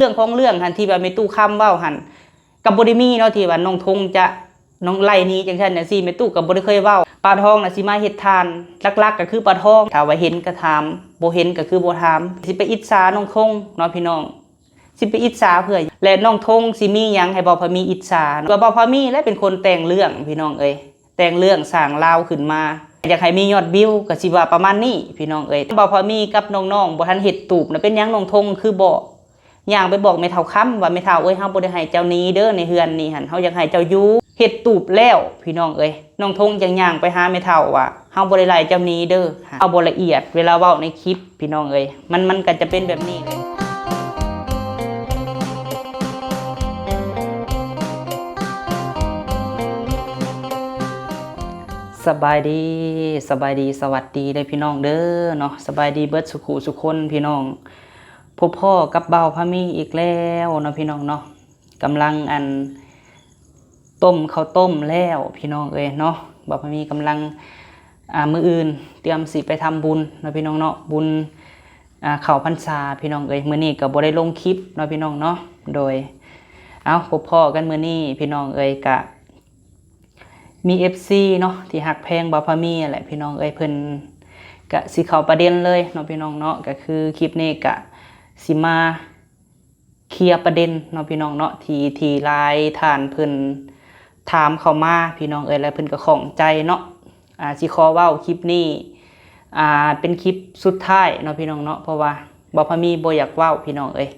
ເລື່ອງຂອງເລື່ອງຫັ້ນ ທີ່ວ່າແມ່ຕູ້ຄຳເວົ້າຫັ້ນ ກໍບໍ່ໄດ້ມີເນາະ ທີ່ວ່ານ້ອງທົງຈະ ນ້ອງໄລ່ໜີຈັ່ງຊັ້ນຈັ່ງຊີ້ ແມ່ຕູ້ກໍບໍ່ໄດ້ເຄີຍເວົ້າ. ປາທອງນະຊິມາເຮັດທານ ຫຼັກໆກໍຄືປາທອງ ຖ້າວ່າເຫັນກໍຖາມ ບໍ່ເຫັນກໍຄືບໍ່ຖາມ. ຊິໄປອິດສານ້ອງທົງເນາະພີ່ນ້ອງ ຊິໄປອິດສາເພື່ອ ແລະ ນ້ອງທົງຊິມີຫຍັງໃຫ້ບ່າວພາມີອິດສາເນາະ ວ່າບ່າວພາມີແຫຼະເປັນຄົນແຕ່ງເລື່ອງ ພີ່ນ້ອງເອີຍ ແຕ່ງເລື່ອງສ້າງລາວຂຶ້ນມາ ຢາກໃຫ້ມີຍອດວິວ ກໍຊິວ່າປະມານນີ້ ພີ່ນ້ອງເອີຍ. ບ່າວພາມີກັບນ້ອງໆບໍ່ທັນເຮັດຕູບນະ ເປັນຫຍັງນ້ອງທົງຄືບໍ່ ຍ່າງໄປບອກແມ່ເຖົ້າຄຳວ່າ ແມ່ເຖົ້າເອີຍ ເຮົາບໍ່ໄດ້ໃຫ້ເຈົ້າໜີເດີ ໃນເຮືອນນີ້ຫັ້ນ ເຮົາຢາກໃຫ້ເຈົ້າຢູ່. ເຮັດຕູບແລ້ວພີ່ນ້ອງເອີຍ ນ້ອງທົງຈັ່ງຍ່າງໄປຫາແມ່ເຖົ້າວ່າ ເຮົາບໍ່ໄດ້ໄລ່ເຈົ້າໜີເດີ. ເຮົາບໍ່ລະອຽດເວລາເວົ້າໃນຄລິບພີ່ນ້ອງເອີຍ ມັນ ມັນກໍຈະເປັນແບບນີ້ແຫຼະ. ສະບາຍດີ ສະບາຍດີ ສະຫວັດດີເດີພີ່ນ້ອງເດີເນາະ ສະບາຍດີເບິດສຸຂູສຸຄົນພີ່ນ້ອງ. ພົບພໍ້ກັບບ່າວພາມີອີກແລ້ວເນາະພີ່ນ້ອງເນາະ ກຳລັງອັນ ຕົ້ມເຂົ້າຕົ້ມແລ້ວພີ່ນ້ອງເອີຍເນາະ. ບ່າວພາມີກຳລັງ ອ່າ ມື້ອື່ນຕຽມຊິໄປທຳບຸນເນາະພີ່ນ້ອງເນາະ ບຸນ ອ່າ ເຂົ້າພັນສາພີ່ນ້ອງເອີຍ. ມື້ນີ້ກໍບໍ່ໄດ້ລົງຄລິບເນາະພີ່ນ້ອງເນາະ ໂດຍ ເອົາ ພົບພໍ້ກັນມື້ນີ້ພີ່ນ້ອງເອີຍ ກະ ມີເອັຟຊີເນາະ ທີ່ຮັກແພງບ່າວພາມີຫັ້ນແຫຼະພີ່ນ້ອງເອີຍ ເພິ່ນກະຊິເຂົ້າປະເດັນເລີຍເນາະພີ່ນ້ອງເນາະ. ກະຄືຄລິບນີ້ກະຊິມາເຄລຍປະເດັນເນາະພີ່ນ້ອງເນາະ ທີ່ ທີ່ຫຼາຍທ່ານເພິ່ນຖາມເຂົ້າມາພີ່ນ້ອງເອີຍ ແລະ ເພິ່ນກະຂ້ອງໃຈເນາະ. ອາ ຊິຂໍເວົ້າຄລິບນີ້ ອາ ເປັນຄລິບສຸດທ້າຍເນາະພີ່ນ້ອງເນາະ ເພາະວ່າບ່າວພາມີບໍ່ຢາກເວົ້າພີ່ນ້ອງເອີຍ.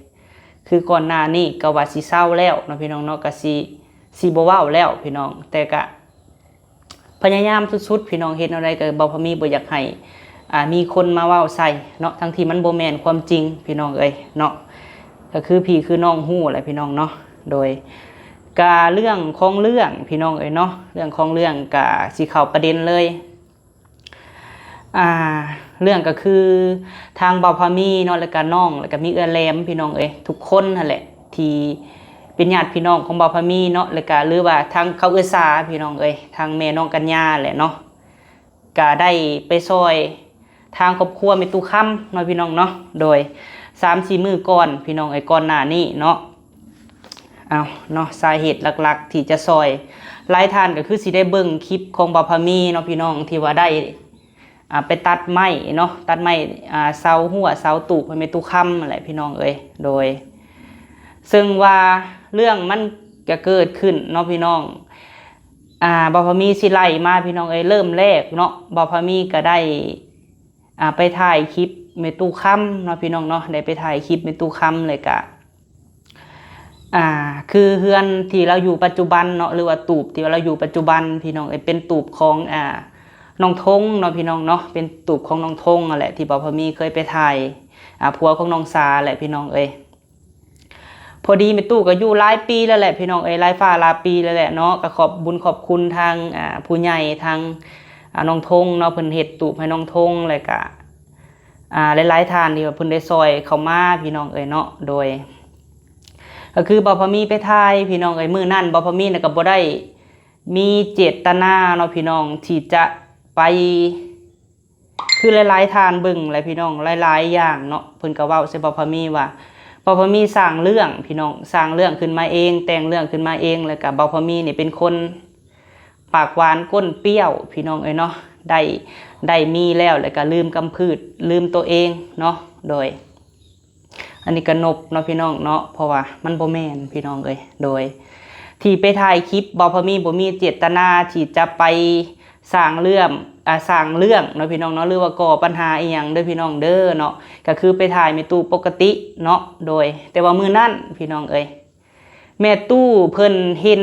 ຄືກ່ອນໜ້ານີ້ກໍວ່າຊິເຊົາແລ້ວເນາະພີ່ນ້ອງເນາະ ກໍຊິ ຊິບໍ່ເວົ້າແລ້ວພີ່ນ້ອງ ແຕ່ກະພະຍາຍາມສຸດໆ ພີ່ນ້ອງ. ເຮັດແນວໃດກໍບ່າວພາມີບໍ່ຢາກໃຫ້ ອ່າ ມີຄົນມາເວົ້າໃສ່ເນາະ ທັງທີ່ມັນບໍ່ແມ່ນຄວາມຈິງພີ່ນ້ອງເອີຍເນາະ ກໍຄືພີ່ຄືນ້ອງຮູ້ແຫຼະພີ່ນ້ອງເນາະ. ໂດຍ ກະເລື່ອງຂອງເລື່ອງພີ່ນ້ອງເອີຍເນາະ ເລື່ອງຂອງເລື່ອງກະຊິເຂົ້າປະເດັນເລີຍ. ອ່າ ເລື່ອງກໍຄືທາງບ່າວພາມີເນາະ ແລ້ວກະນ້ອງ ແລ້ວກະມີເອື້ອຍແຫຼມພີ່ນ້ອງເອີຍ ທຸກຄົນຫັ້ນແຫຼະ ທີ່ເປັນຍາດພີ່ນ້ອງຂອງບ່າວພາມີເນາະ ແລ້ວກະ ຫຼືວ່າທາງເຂົາເອື້ອຍສາພີ່ນ້ອງເອີຍ ທາງແມ່ນ້ອງກັນຍາແຫຼະເນາະ ກະໄດ້ໄປຊ່ອຍທາງຄອບຄົວແມ່ຕູ້ຄຳເນາະພີ່ນ້ອງເນາະ. ໂດຍ ສາມສີ່ມື້ກ່ອນພີ່ນ້ອງເອີຍ ກ່ອນໜ້ານີ້ເນາະ ເອົາເນາະ ສາເຫດຫຼັກໆທີ່ຈະຊ່ອຍ ຫຼາຍທ່ານກໍຄືຊິໄດ້ເບິ່ງຄລິບຂອງບ່າວພາມີເນາະພີ່ນ້ອງ ທີ່ວ່າໄດ້ ອ່າ ໄປຕັດໄມ້ເນາະ ຕັດໄມ້ ອ່າ ເສົາຮົ້ວເສົາຕູບໃຫ້ແມ່ຕູ້ຄຳຫັ້ນແຫຼະພີ່ນ້ອງເອີຍ. ໂດຍ ເຊິ່ງວ່າເລື່ອງມັນກະເກີດຂຶ້ນເນາະພີ່ນ້ອງ ອ່າ ບ່າວພາມີຊິໄລ່ມາພີ່ນ້ອງເອີຍ. ເລີ່ມແລກເນາະ ບ່າວພາມີກະໄດ້ ອ່າ ໄປຖ່າຍຄລິບແມ່ຕູ້ຄຳເນາະພີ່ນ້ອງເນາະ ໄດ້ໄປຖ່າຍຄລິບແມ່ຕູ້ຄຳ ແລ້ວກະ ອ່າ ຄືເຮືອນທີ່ລາວຢູ່ປັດຈຸບັນເນາະ ຫຼືວ່າຕູບທີ່ວ່າລາວຢູ່ປັດຈຸບັນພີ່ນ້ອງເອີຍ ເປັນຕູບຂອງ ອ່າ ນ້ອງທົງເນາະພີ່ນ້ອງເນາະ ເປັນຕູບຂອງນ້ອງທົງຫັ້ນແຫຼະ ທີ່ບ່າວພາມີເຄີຍໄປຖ່າຍ ອ່າ ຜົວຂອງນ້ອງສາແຫຼະພີ່ນ້ອງເອີຍ. ພໍດີແມ່ຕູ້ກໍຢູ່ຫຼາຍປີແລ້ວແຫຼະພີ່ນ້ອງເອີຍ ຫຼາຍຟ້າຫຼາຍປີແລ້ວແຫຼະເນາະ ກໍຂອບບຸນຂອບຄຸນທາງ ອ່າ ຜູ້ໃຫຍ່ ທາງ ອ່າ ນ້ອງທົງເນາະ ເພິ່ນເຮັດຕູບໃຫ້ນ້ອງທົງ ແລ້ວກະ ອ່າ ຫຼາຍໆທ່ານທີ່ວ່າເພິ່ນໄດ້ຊ່ອຍເຂົ້າມາພີ່ນ້ອງເອີຍເນາະ. ໂດຍ ກໍຄືບ່າວພາມີໄປຖ່າຍພີ່ນ້ອງເອີຍ ມື້ນັ້ນບ່າວພາມີນະກໍບໍ່ໄດ້ມີເຈດຕະນາເນາະພີ່ນ້ອງ ທີ່ຈະໄປ ຄືຫຼາຍໆທ່ານເບິ່ງແຫຼະພີ່ນ້ອງ ຫຼາຍໆຢ່າງເນາະ ເພິ່ນກໍເວົ້າໃສ່ບ່າວພາມີວ່າ ບ່າວພາມີສ້າງເລື່ອງພີ່ນ້ອງ ສ້າງເລື່ອງຂຶ້ນມາເອງ ແຕ່ງເລື່ອງຂຶ້ນມາເອງ ແລ້ວກໍບ່າວພາມີນີ້ເປັນຄົນ ປາກຫວານກົ້ນປ່ຽວພີ່ນ້ອງເອີຍເນາະ ໄດ້ ໄດ້ມີແລ້ວ ແລ້ວກໍລືມກຳພືດ ລືມໂຕເອງເນາະ. ໂດຍ ອັນນີ້ກໍນົບເນາະພີ່ນ້ອງເນາະ ເພາະວ່າມັນບໍ່ແມ່ນພີ່ນ້ອງເອີຍ. ໂດຍ ທີ່ໄປຖ່າຍຄລິບ ບ່າວພາມີບໍ່ມີເຈດຕະນາທີ່ຈະໄປສ້າງເລື່ອງ ອ່າ ສ້າງເລື່ອງເນາະພີ່ນ້ອງເນາະ ຫຼືວ່າກໍ່ບັນຫາອີ່ຫຍັງເດີພີ່ນ້ອງເດີເນາະ ກໍຄືໄປຖ່າຍແມ່ຕູ້ປົກກະຕິເນາະ. ໂດຍ ແຕ່ວ່າມື້ນັ້ນພີ່ນ້ອງເອີຍ ແມ່ຕູ້ເພິ່ນເຫັນ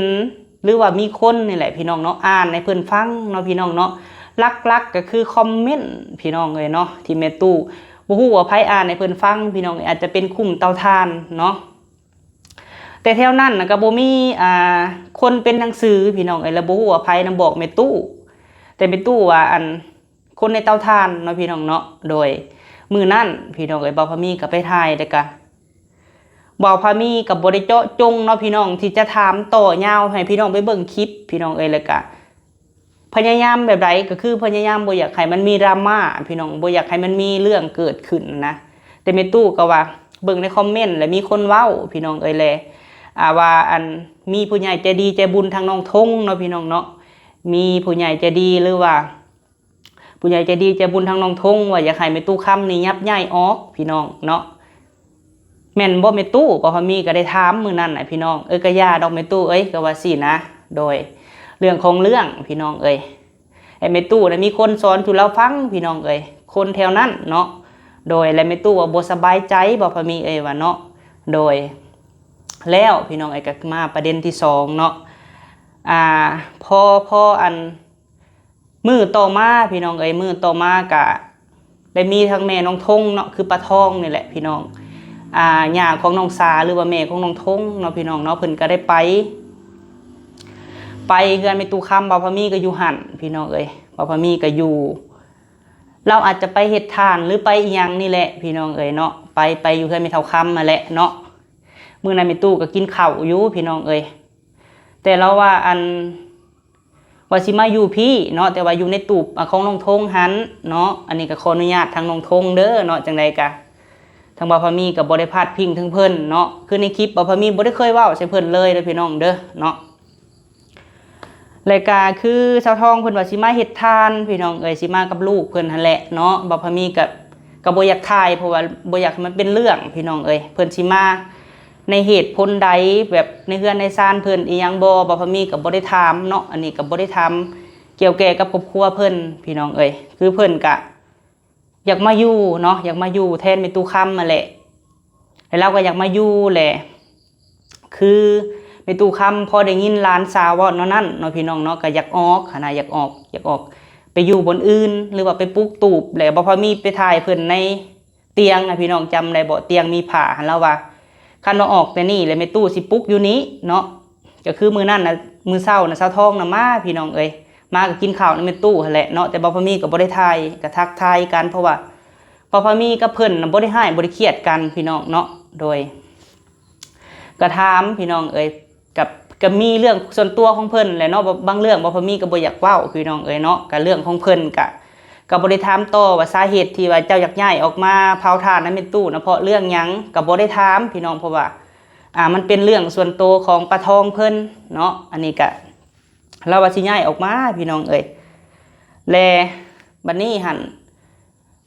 ຫຼືວ່າມີຄົນນີ້ແຫຼະພີ່ນ້ອງເນາະ ອ່ານໃຫ້ເພິ່ນຟັງເນາະພີ່ນ້ອງເນາະ ຫຼັກໆກໍຄືຄອມເມັນພີ່ນ້ອງເອີຍເນາະ ທີ່ແມ່ຕູ້ ບໍ່ຮູ້ວ່າໃຜອ່ານໃຫ້ເພິ່ນຟັງພີ່ນ້ອງເອີຍ ອາດຈະເປັນຄຸ້ມເຕົາຖ່ານເນາະ ແຕ່ແຖວນັ້ນນະກໍບໍ່ມີ ອ່າ ຄົນເປັນໜັງສືພີ່ນ້ອງເອີຍ ແລ້ວບໍ່ຮູ້ວ່າໃຜນຳບອກແມ່ຕູ້ ແຕ່ແມ່ຕູ້ວ່າ ອັນ ຄົນໃນເຕົາຖ່ານເນາະພີ່ນ້ອງເນາະ. ໂດຍ ມື້ນັ້ນພີ່ນ້ອງເອີຍ ບ່າວພາມີກໍໄປຖ່າຍ ແລ້ວກະ ບ່າວພາມີກໍບໍ່ໄດ້ເຈາະຈົງເນາະພີ່ນ້ອງ ທີ່ຈະຖາມຕໍ່ຍາວໃຫ້ພີ່ນ້ອງໄປເບິ່ງຄລິບພີ່ນ້ອງເອີຍ ແລ້ວກະພະຍາຍາມແບບໃດ ກໍຄືພະຍາຍາມບໍ່ຢາກໃຫ້ມັນມີດຣາມາພີ່ນ້ອງ ບໍ່ຢາກໃຫ້ມັນມີເລື່ອງເກີດຂຶ້ນນະ. ແຕ່ແມ່ຕູ້ກໍວ່າ ເບິ່ງໃນຄອມເມັນ ແລະ ມີຄົນເວົ້າພີ່ນ້ອງເອີຍ ແລະ ອ່າ ວ່າອັນ ມີຜູ້ໃຫຍ່ໃຈດີໃຈບຸນທາງນ້ອງທົງເນາະພີ່ນ້ອງເນາະ ມີຜູ້ໃຫຍ່ໃຈດີ ຫຼືວ່າຜູ້ໃຫຍ່ໃຈດີໃຈບຸນທາງນ້ອງທົງ ວ່າຢາກໃຫ້ແມ່ຕູ້ຄຳນີ້ຫຍັບຍ້າຍອອກພີ່ນ້ອງເນາະ. ແມ່ນບໍ່ແມ່ຕູ້? ບ່າວພາມີກໍໄດ້ຖາມມື້ນັ້ນນະພີ່ນ້ອງ. ເອີ ກໍຢ່າດອກແມ່ຕູ້ເອີຍ ກໍວ່າຊີ້ນະ. ໂດຍ ເລື່ອງຂອງເລື່ອງພີ່ນ້ອງເອີຍ ແລະ ແມ່ຕູ້ນະມີຄົນສອນສູ່ລາວຟັງພີ່ນ້ອງເອີຍ ຄົນແຖວນັ້ນເນາະ. ໂດຍ ແລະ ແມ່ຕູ້ວ່າບໍ່ສະບາຍໃຈ ບ່າວພາມີເອີຍວ່າເນາະ. ໂດຍ ແລ້ວພີ່ນ້ອງເອີຍ ກໍມາປະເດັນທີສອງເນາະ. ອ່າ ພໍ ພໍອັນ ມື້ຕໍ່ມາພີ່ນ້ອງເອີຍ ມື້ຕໍ່ມາກະໄດ້ມີທັງແມ່ນ້ອງທົງເນາະ ຄືປ້າທອງນີ້ແຫຼະພີ່ນ້ອງ ອ່າ ຍ່າຂອງນ້ອງສາ ຫຼືວ່າແມ່ຂອງນ້ອງທົງເນາະພີ່ນ້ອງເນາະ ເພິ່ນກະໄດ້ໄປ ໄປເຮືອນແມ່ຕູ້ຄຳ. ບ່າວພາມີກໍຢູ່ຫັ້ນພີ່ນ້ອງເອີຍ ບ່າວພາມີກໍຢູ່ ລາວອາດຈະໄປເຮັດທານ ຫຼືໄປອີ່ຫຍັງນີ້ແຫຼະພີ່ນ້ອງເອີຍເນາະ ໄປ ໄປຢູ່ເຮືອນແມ່ເຖົ້າຄຳຫັ້ນແຫຼະເນາະ. ມື້ນັ້ນແມ່ຕູ້ກໍກິນເຂົ້າຢູ່ພີ່ນ້ອງເອີຍ ແຕ່ລາວວ່າອັນ ວ່າຊິມາຢູ່ພີ້ເນາະ ແຕ່ວ່າຢູ່ໃນຕູບ ອາ ຂອງນ້ອງທົງຫັ້ນເນາະ. ອັນນີ້ກໍຂໍອະນຸຍາດທາງນ້ອງທົງເດີເນາະ. ຈັ່ງໃດກໍທາງບ່າວພາມີກໍບໍ່ໄດ້ພາດພິງເຖິງເພິ່ນເນາະ ຄືໃນຄລິບບ່າວພາມີບໍ່ໄດ້ເຄີຍເວົ້າໃສ່ເພິ່ນເລີຍເດີພີ່ນ້ອງເດີເນາະ. ແລະກະຄືສາວທອງເພິ່ນວ່າຊິມາເຮັດທານພີ່ນ້ອງເອີຍ ຊິມາກັບລູກເພິ່ນຫັ້ນແຫຼະເນາະ. ບ່າວພາມີກະ ກໍບໍ່ຢາກຖ່າຍ ເພາະວ່າບໍ່ຢາກໃຫ້ມັນເປັນເລື່ອງພີ່ນ້ອງເອີຍ ເພິ່ນຊິມາໃນເຫດຜົນໃດ ແບບໃນເຮືອນໃນຊານເພິ່ນອີ່ຫຍັງບໍ່ ບ່າວພາມີກໍບໍ່ໄດ້ຖາມເນາະ. ອັນນີ້ກໍບໍ່ໄດ້ຖາມກ່ຽວແກ່ກັບຄອບຄົວເພິ່ນພີ່ນ້ອງເອີຍ ຄືເພິ່ນກະຢາກມາຢູ່ເນາະ ຢາກມາຢູ່ແທນແມ່ຕູ້ຄຳຫັ້ນແຫຼະ ແລະລາວກໍຢາກມາຢູ່ແຫຼະ. ຄືແມ່ຕູ້ຄຳພໍໄດ້ຍິນຫຼານສາວເວົ້າແນວນັ້ນເນາະພີ່ນ້ອງເນາະ ກໍຢາກອອກຫັ້ນນະ ຢາກອອກ ຢາກອອກໄປຢູ່ບ່ອນອື່ນ ຫຼືວ່າໄປປຸກຕູບ. ແລະບ່າວພາມີໄປຖ່າຍເພິ່ນໃນຕຽງນະພີ່ນ້ອງ ຈຳໄດ້ບໍ່? ຕຽງມີຜ້າຫັ້ນ ລາວວ່າ ຄັນວ່າອອກແຕ່ນີ້ແລ້ວແມ່ຕູ້ຊິປຸກຢູ່ນີ້ເນາະ. ກໍຄືມື້ນັ້ນນະ ມື້ເຊົ້ານະ ສາວທອງນະມາພີ່ນ້ອງເອີຍ ມາກໍກິນເຂົ້ານຳແມ່ຕູ້ຫັ້ນແຫຼະເນາະ ແຕ່ບ່າວພາມີກໍບໍ່ໄດ້ຖ່າຍ ກໍທັກທາຍກັນ ເພາະວ່າບ່າວພາມີກັບເພິ່ນນະບໍ່ໄດ້ຮ້າຍ ບໍ່ໄດ້ຄຽດກັນພີ່ນ້ອງເນາະ. ໂດຍ ກະຖາມພີ່ນ້ອງເອີຍ ກະ ກະມີເລື່ອງສ່ວນຕົວຂອງເພິ່ນແຫຼະເນາະ ບາງເລື່ອງບ່າວພາມີກໍບໍ່ຢາກເວົ້າພີ່ນ້ອງເອີຍເນາະ. ກະເລື່ອງຂອງເພິ່ນ ກະ ກະບໍ່ໄດ້ຖາມຕໍ່ວ່າສາເຫດທີ່ວ່າເຈົ້າຢາກຍ້າຍອອກມາເຜົາຖ່ານນຳແມ່ຕູ້ນະ ເພາະເລື່ອງຫຍັງ ກະບໍ່ໄດ້ຖາມພີ່ນ້ອງ ເພາະວ່າ ອ່າ ມັນເປັນເລື່ອງສ່ວນໂຕຂອງປ້າທອງເພິ່ນເນາະ. ອັນນີ້ກະ ລາວວ່າຊິຍ້າຍອອກມາພີ່ນ້ອງເອີຍ ແລະບັດນີ້ຫັ້ນ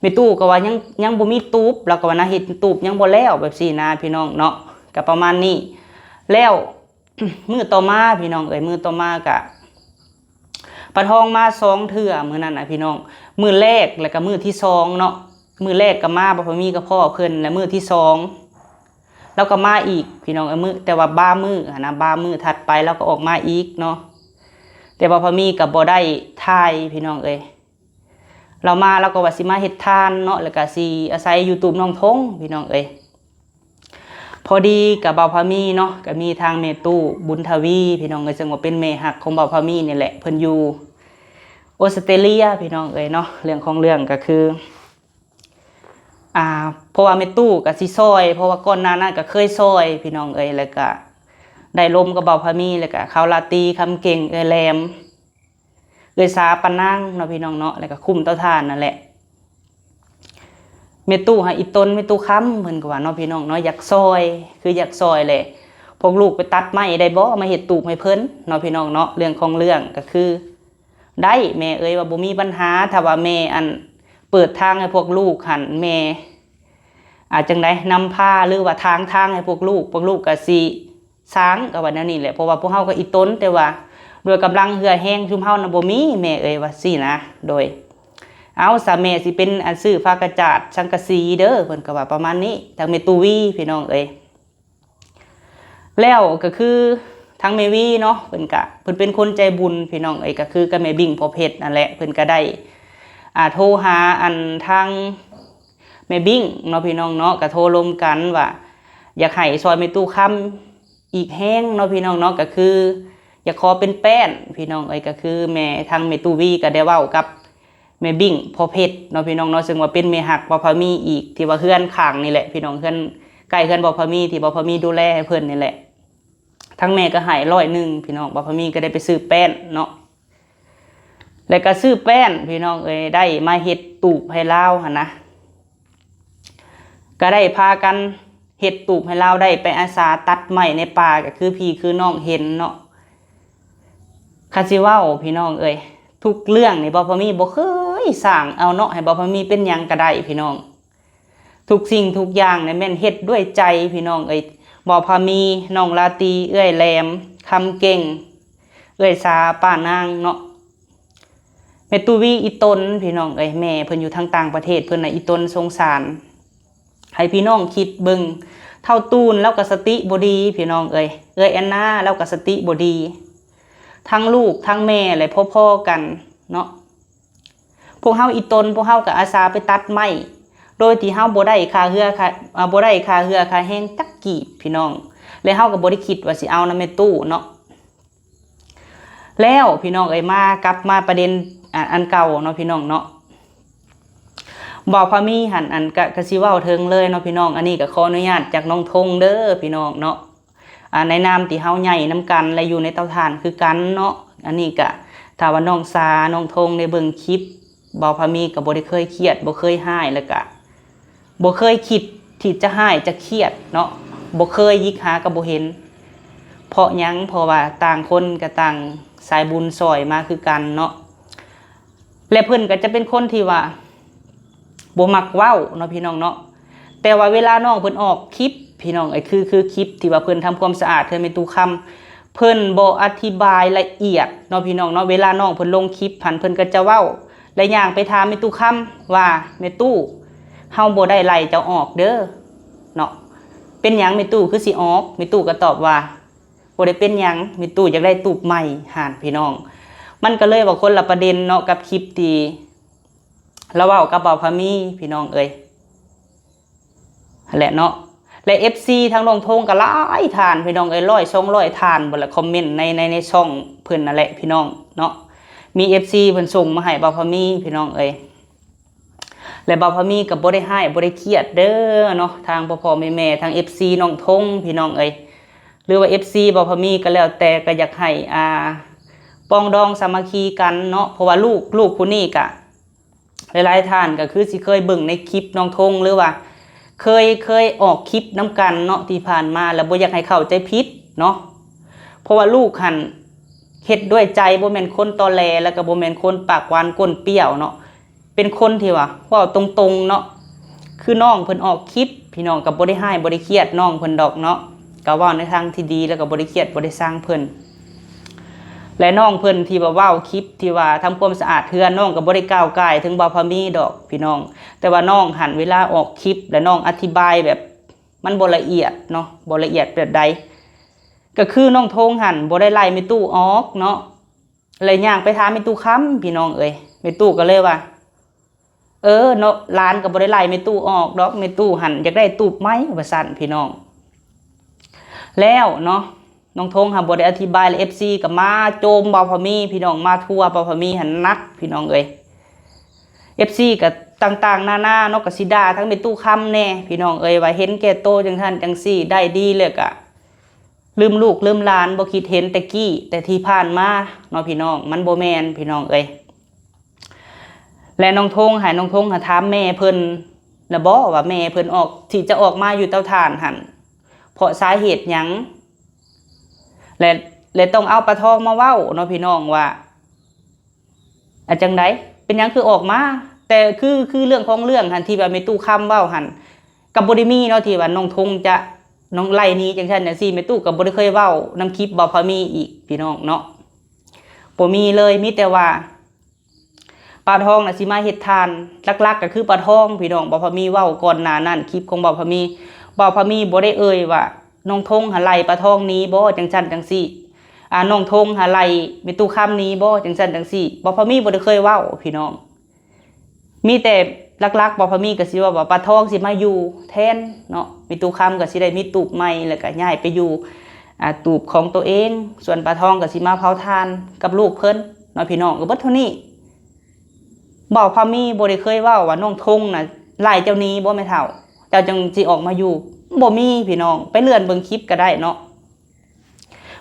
ແມ່ຕູ້ກໍວ່າຍັງ ຍັງບໍ່ມີຕູບ ລາວກໍວ່ານະ ເຮັດຕູບຍັງບໍ່ແລ້ວ ແບບຊີ້ນະພີ່ນ້ອງເນາະ ກໍປະມານນີ້. ແລ້ວມື້ຕໍ່ມາພີ່ນ້ອງເອີຍ ມື້ຕໍ່ມາກະ ປ້າທອງມາສອງເທື່ອມື້ນັ້ນນະພີ່ນ້ອງ ມື້ແລກ ແລ້ວກໍມື້ທີສອງເນາະ. ມື້ແລກກໍມາ ບ່າວພາມີກໍພໍ້ເພິ່ນ ແລະມື້ທີສອງລາວກໍມາອີກພີ່ນ້ອງເອີຍ ມື້ ແຕ່ວ່າບາງມື້ຫັ້ນນະ ບາງມື້ຖັດໄປລາວກໍອອກມາອີກເນາະ. ແຕ່ວ່າບ່າວພາມີກໍບໍ່ໄດ້ຖ່າຍພີ່ນ້ອງເອີຍ ລາວມາລາວກໍວ່າຊິມາເຮັດທານເນາະ ແລ້ວກໍຊິອາໄສຢູ່ຕູບນ້ອງທົງພີ່ນ້ອງເອີຍ. ພໍດີກັບບ່າວພາມີເນາະ ກໍມີທາງແມ່ຕູ້ບຸນທະວີພີ່ນ້ອງເອີຍ ເຊິ່ງວ່າເປັນແມ່ຮັກຂອງບ່າວພາມີນີ້ແຫຼະ ເພິ່ນຢູ່ອົດສະເຕຣເລຍພີ່ນ້ອງເອີຍເນາະ. ເລື່ອງຂອງເລື່ອງກໍຄື ອ່າ ເພາະວ່າແມ່ຕູ້ກໍຊິຊ່ອຍ ເພາະວ່າກ່ອນໜ້ານັ້ນກໍເຄີຍຊ່ອຍພີ່ນ້ອງເອີຍ ແລ້ວກໍໄດ້ລົມກັບບ່າວພາມີ ແລ້ວກໍເຂົ້າລາຕີ ຄຳເກັ່ງ ເອື້ອຍແຫຼມ ເອື້ອຍສາ ປານາງເນາະພີ່ນ້ອງເນາະ ແລ້ວກໍຄຸ້ມເຕົາຖ່ານນັ້ນແຫຼະ. ແມ່ຕູ້ຫາອີ່ຕົນແມ່ຕູ້ຄຳ ເພິ່ນກໍວ່າເນາະພີ່ນ້ອງເນາະ ຢາກຊ່ອຍ ຄືຢາກຊ່ອຍແຫຼະ ພວກລູກໄປຕັດໄມ້ໄດ້ບໍ່ ມາເຮັດຕູບໃຫ້ເພິ່ນເນາະພີ່ນ້ອງເນາະ. ເລື່ອງຂອງເລື່ອງກໍຄື ໄດ້ແມ່ເອີຍ ວ່າບໍ່ມີບັນຫາ ຖ້າວ່າແມ່ ອັນ ເປີດທາງໃຫ້ພວກລູກຫັ້ນ ແມ່ ອາ ຈັ່ງໃດ ນຳພາ ຫຼືວ່າທາງທາງໃຫ້ພວກລູກ ພວກລູກກໍຊິສ້າງ ກໍວ່າແນວນີ້ແຫຼະ ເພາະວ່າພວກເຮົາກໍອີ່ຕົນ ແຕ່ວ່າດ້ວຍກຳລັງເຫື່ອແຮງຊຸມເຮົານະບໍ່ມີແມ່ເອີຍ ວ່າຊີ້ນະ. ໂດຍ ເອົາສາແມ່ຊິເປັນ ອັນ ຊື້ຜ້າກະຈາດ ສັງກະສີເດີ ເພິ່ນກໍວ່າປະມານນີ້ ທາງແມ່ຕູ້ວີພີ່ນ້ອງເອີຍ. ແລ້ວກໍຄືທາງແມ່ວີເນາະ ເພິ່ນກະ ເພິ່ນເປັນຄົນໃຈບຸນພີ່ນ້ອງເອີຍ ກໍຄືກັບແມ່ບິ້ງພໍ່ເພັດນັ້ນແຫຼະ ເພິ່ນກະໄດ້ ອ່າ ໂທຫາ ອັນ ທາງແມ່ບິ້ງເນາະພີ່ນ້ອງເນາະ ກະໂທລົມກັນວ່າຢາກໃຫ້ຊ່ອຍແມ່ຕູ້ຄຳອີກແຮງເນາະພີ່ນ້ອງເນາະ ກະຄືຢາກຂໍເປັນແປ້ນພີ່ນ້ອງເອີຍ. ກະຄືແມ່ ທາງແມ່ຕູ້ວີກະໄດ້ເວົ້າກັບ ແມ່ບິ້ງພໍ່ເພັດເນາະພີ່ນ້ອງເນາະ ເຊິ່ງວ່າເປັນແມ່ຮັກບ່າວພາມີອີກ ທີ່ວ່າເຮືອນຂ້າງນີ້ແຫຼະພີ່ນ້ອງ ເຮືອນໃກ້ເຮືອນບ່າວພາມີ ທີ່ບ່າວພາມີດູແລໃຫ້ເພິ່ນນີ້ແຫຼະ. ທາງແມ່ກໍໃຫ້ຮ້ອຍໜຶ່ງພີ່ນ້ອງ ບ່າວພາມີກໍໄດ້ໄປຊື້ແປ້ນເນາະ ແລ້ວກໍຊື້ແປ້ນພີ່ນ້ອງເອີຍ ໄດ້ມາເຮັດຕູບໃຫ້ລາວຫັ້ນນະ ກໍໄດ້ພາກັນ ເຮັດຕູບໃຫ້ລາວໄດ້ໄປອາສາຕັດໄມ້ໃນປ່າ ກໍຄືພີ່ຄືນ້ອງເຫັນເນາະ. ຄັນຊິເວົ້າພີ່ນ້ອງເອີຍ ທຸກເລື່ອງນີ້ ບໍ່ພາມີບໍ່ເຄີຍສ້າງເອົາເນາະ ໃຫ້ບໍ່ພາມີເປັນຫຍັງກໍໄດ້ພີ່ນ້ອງ. ທຸກສິ່ງທຸກຢ່າງນີ້ແມ່ນເຮັດດ້ວຍໃຈພີ່ນ້ອງເອີຍ. ບໍ່ພາມີ, ນ້ອງລາຕີ, ເອື້ອຍແຫຼມ, ຄຳເກັ່ງ, ເອື້ອຍສາ, ປ້ານາງເນາະ, ແມ່ຕູ້ວີ, ອີ່ຕົນພີ່ນ້ອງເອີຍ. ແມ່ເພິ່ນຢູ່ທາງຕ່າງປະເທດ ເພິ່ນນະອີ່ຕົນສົງສານ. ໃຫ້ພີ່ນ້ອງຄິດເບິ່ງ ເຖົ້າຕູນລາວກໍສະຕິບໍ່ດີພີ່ນ້ອງເອີຍ, ເອື້ອຍແອນນາລາວກໍສະຕິບໍ່ດີ. ທັງລູກທັງແມ່ແຫຼະພໍໆກັນເນາະ. ພວກເຮົາອີ່ຕົນ ພວກເຮົາກໍອາສາໄປຕັດໄມ້ ໂດຍທີ່ເຮົາບໍ່ໄດ້ຄ່າເຮືອຄ່າ ເອີ ບໍ່ໄດ້ຄ່າເຮືອຄ່າແຮງຈັກກີບພີ່ນ້ອງ ແລະເຮົາກໍບໍ່ໄດ້ຄິດວ່າຊິເອົານຳແມ່ຕູ້ເນາະ. ແລ້ວພີ່ນ້ອງເອີຍ ມາ ກັບມາປະເດັນ ອາ ອັນເກົ່າເນາະພີ່ນ້ອງເນາະ. ເວົ້າພາມີຫັ້ນ ອັນ ກະ ກະຊິເວົ້າເຖິງເລີຍເນາະພີ່ນ້ອງ. ອັນນີ້ກໍຂໍອະນຸຍາດຈາກນ້ອງທົງເດີພີ່ນ້ອງເນາະ. ອາ ໃນນາມທີ່ເຮົາໃຫຍ່ນຳກັນ ແລະຢູ່ໃນເຕົາຖ່ານຄືກັນເນາະ. ອັນນີ້ກະ ຖ້າວ່ານ້ອງສາ ນ້ອງທົງໄດ້ເບິ່ງຄລິບ ເວົ້າພາມີກໍບໍ່ໄດ້ເຄີຍຄຽດ ບໍ່ເຄີຍຮ້າຍ ແລ້ວກະບໍ່ເຄີຍຄິດທີ່ຈະຮ້າຍຈະຄຽດເນາະ. ບໍ່ເຄີຍ ຍິກຫາກໍບໍ່ເຫັນ. ເພາະຫຍັງ? ເພາະວ່າຕ່າງຄົນກໍຕ່າງສາຍບຸນຊ່ອຍມາຄືກັນເນາະ. ແລະເພິ່ນກໍຈະເປັນຄົນທີ່ວ່າບໍ່ມັກເວົ້າເນາະພີ່ນ້ອງເນາະ. ແຕ່ວ່າເວລານ້ອງເພິ່ນອອກຄລິບພີ່ນ້ອງເອີຍ ຄື ຄືຄລິບທີ່ວ່າເພິ່ນທຳຄວາມສະອາດເຮືອນແມ່ຕູ້ຄຳ ເພິ່ນບໍ່ອະທິບາຍລະອຽດເນາະພີ່ນ້ອງເນາະ. ເວລານ້ອງເພິ່ນລົງຄລິບຫັ້ນ ເພິ່ນກໍຈະເວົ້າ ແລະຍ່າງໄປຖາມແມ່ຕູ້ຄຳວ່າ ແມ່ຕູ້ ເຮົາບໍ່ໄດ້ໄລ່ເຈົ້າອອກເດີເນາະ. ເປັນຫຍັງແມ່ຕູ້ຄືຊິອອກ? ແມ່ຕູ້ກໍຕອບວ່າ ບໍ່ໄດ້ເປັນຫຍັງ ແມ່ຕູ້ຢາກໄດ້ຕູບໃໝ່ຫັ້ນພີ່ນ້ອງ. ມັນກໍເລີຍວ່າຄົນລະປະເດັນເນາະ ກັບຄລິບທີ່ລາວເວົ້າກັບເວົ້າພາມີພີ່ນ້ອງເອີຍ ຫັ້ນແຫຼະເນາະ. ແລະເອັຟຊີທາງນ້ອງທົງກໍຫຼາຍທ່ານພີ່ນ້ອງເອີຍ ຮ້ອຍສອງຮ້ອຍທ່ານພຸ້ນລະ ຄອມເມັນໃນ ໃນ ໃນຊ່ອງເພິ່ນນັ້ນແຫຼະພີ່ນ້ອງເນາະ. ມີເອັຟຊີເພິ່ນສົ່ງມາໃຫ້ເວົ້າພາມີພີ່ນ້ອງເອີຍ. ແລະເວົ້າພາມີກໍບໍ່ໄດ້ຮ້າຍບໍ່ໄດ້ຄຽດເດີເນາະ ທາງພໍ່ໆແມ່ໆ ທາງເອັຟຊີນ້ອງທົງພີ່ນ້ອງເອີຍ ຫຼືວ່າເອັຟຊີເວົ້າພາມີກໍແລ້ວແຕ່ ກໍຢາກໃຫ້ ອ່າ ປອງດອງສາມັກຄີກັນເນາະ. ເພາະວ່າລູກ ລູກຜູ້ນີ້ກະ ຫຼາຍໆທ່ານກໍຄືຊິເຄີຍເບິ່ງໃນຄລິບນ້ອງທົງ ຫຼືວ່າເຄີຍ ເຄີຍອອກຄລິບນຳກັນເນາະ ທີ່ຜ່ານມາ ແລ້ວບໍ່ຢາກໃຫ້ເຂົ້າໃຈຜິດເນາະ. ເພາະວ່າລູກຫັ້ນເຮັດດ້ວຍໃຈ ບໍ່ແມ່ນຄົນຕໍແຫຼ ແລ້ວກໍບໍ່ແມ່ນຄົນປາກຫວານກົ້ນປຽວເນາະ. ເປັນຄົນທີ່ວ່າເວົ້າຕົງໆເນາະ. ຄືນ້ອງເພິ່ນອອກຄລິບ ພີ່ນ້ອງກໍບໍ່ໄດ້ຮ້າຍບໍ່ໄດ້ຄຽດນ້ອງເພິ່ນດອກເນາະ ກໍເວົ້າໃນທາງທີ່ດີ ແລ້ວກໍບໍ່ໄດ້ຄຽດບໍ່ໄດ້ຊັງເພິ່ນ. ແລະນ້ອງເພິ່ນທີ່ວ່າເວົ້າຄລິບທີ່ວ່າທຳຄວາມສະອາດເຮືອນ ນ້ອງກໍບໍ່ໄດ້ກ່າວກ່າຍເຖິງເວົ້າພາມີດອກພີ່ນ້ອງ. ແຕ່ວ່ານ້ອງຫັ້ນເວລາອອກຄລິບ ແລະນ້ອງອະທິບາຍແບບມັນບໍ່ລະອຽດເນາະ ບໍ່ລະອຽດແບບໃດ ກໍຄືນ້ອງທົງຫັ້ນບໍ່ໄດ້ໄລ່ແມ່ຕູ້ອອກເນາະ. ແລ້ວຍ່າງໄປຖາມແມ່ຕູ້ຄຳ ພີ່ນ້ອງເອີຍ. ແມ່ຕູ້ກໍເລີຍວ່າ ເອີເນາະ ຫຼານກໍບໍ່ໄດ້ໄລ່ແມ່ຕູ້ອອກດອກ ແມ່ຕູ້ຫັ້ນຢາກໄດ້ຕູບໃໝ່ ວ່າຊັ້ນພີ່ນ້ອງ. ແລ້ວເນາະ ນ້ອງທົງຫາບໍ່ໄດ້ອະທິບາຍ ແລະເອັຟຊີກໍມາໂຈມເວົ້າພາມີ ພີ່ນ້ອງ ມາທົວເວົ້າພາມີຫັ້ນໜັກ ພີ່ນ້ອງເອີຍ. ເອັຟຊີກໍຕ່າງໆນານາເນາະ ກໍຊິດ່າທັງແມ່ຕູ້ຄຳແດ່ ພີ່ນ້ອງເອີຍ ວ່າເຫັນແກ່ໂຕຈັ່ງຊັ້ນຈັ່ງຊີ້ ໄດ້ດີແລ້ວກໍ ລືມລູກລືມຫຼານ ບໍ່ຄິດເຫັນແຕ່ກີ້ ແຕ່ທີ່ຜ່ານມາເນາະພີ່ນ້ອງ ມັນບໍ່ແມ່ນພີ່ນ້ອງເອີຍ. ແລະນ້ອງທົງ ໃຫ້ນ້ອງທົງຫາຖາມແມ່ເພິ່ນລະບໍ ວ່າແມ່ເພິ່ນອອກ ທີ່ຈະອອກມາຢູ່ເຕົາຖ່ານຫັ້ນ ເພາະສາເຫດຫຍັງ ແລະ ແລະຕ້ອງເອົາປາທອງມາເວົ້າເນາະພີ່ນ້ອງ ວ່າ ອາ ຈັ່ງໃດ ເປັນຫຍັງຄືອອກມາ? ແຕ່ຄື ຄືເລື່ອງຂອງເລື່ອງຫັ້ນ ທີ່ວ່າແມ່ຕູ້ຄຳເວົ້າຫັ້ນ ກໍບໍ່ໄດ້ມີເນາະ ທີ່ວ່ານ້ອງທົງຈະ ນ້ອງໄລ່ໜີຈັ່ງຊັ້ນຈັ່ງຊີ້ ແມ່ຕູ້ກໍບໍ່ໄດ້ເຄີຍເວົ້ານຳຄລິບເວົ້າພາມີອີກ ພີ່ນ້ອງເນາະ ບໍ່ມີເລີຍ. ມີແຕ່ວ່າປ້າທອງນະຊິມາເຮັດທ່ານ ຫຼັກໆກໍຄືປ້າທອງ ພີ່ນ້ອງ. ເວົ້າພາມີເວົ້າກ່ອນໜ້ານັ້ນ ຄລິບຂອງເວົ້າພາມີ ເວົ້າພາມີບໍ່ໄດ້ເອີ່ຍວ່າ ນ້ອງທົງຫາໄລ່ປ້າທອງໜີບໍ ຈັ່ງຊັ້ນຈັ່ງຊີ້ ອາ ນ້ອງທົງຫາໄລ່ແມ່ຕູ້ຄຳໜີບໍ ຈັ່ງຊັ້ນຈັ່ງຊີ້ ເວົ້າພາມີບໍ່ໄດ້ເຄີຍເວົ້າ ພີ່ນ້ອງ. ມີແຕ່ຫຼັກໆ ເວົ້າພາມີກໍຊິເວົ້າວ່າປ້າທອງຊິມາຢູ່ແທນເນາະ ແມ່ຕູ້ຄຳກໍຊິໄດ້ມີຕູບໃໝ່ ແລ້ວກໍຍ້າຍໄປຢູ່ ອາ ຕູບຂອງໂຕເອງ ສ່ວນປ້າທອງກໍຊິມາເຜົາຖ່ານກັບລູກເພິ່ນເນາະ ພີ່ນ້ອງ. ກໍເບິດເທົ່ານີ້ ເວົ້າພາມີບໍ່ໄດ້ເຄີຍເວົ້າວ່ານ້ອງທົງນະໄລ່ເຈົ້າໜີບໍແມ່ເຖົ້າ ເຈົ້າຈຶ່ງຊິອອກມາຢູ່ ບໍ່ມີ ພີ່ນ້ອງ. ໄປເລື່ອນເບິ່ງຄລິບກໍໄດ້ເນາະ.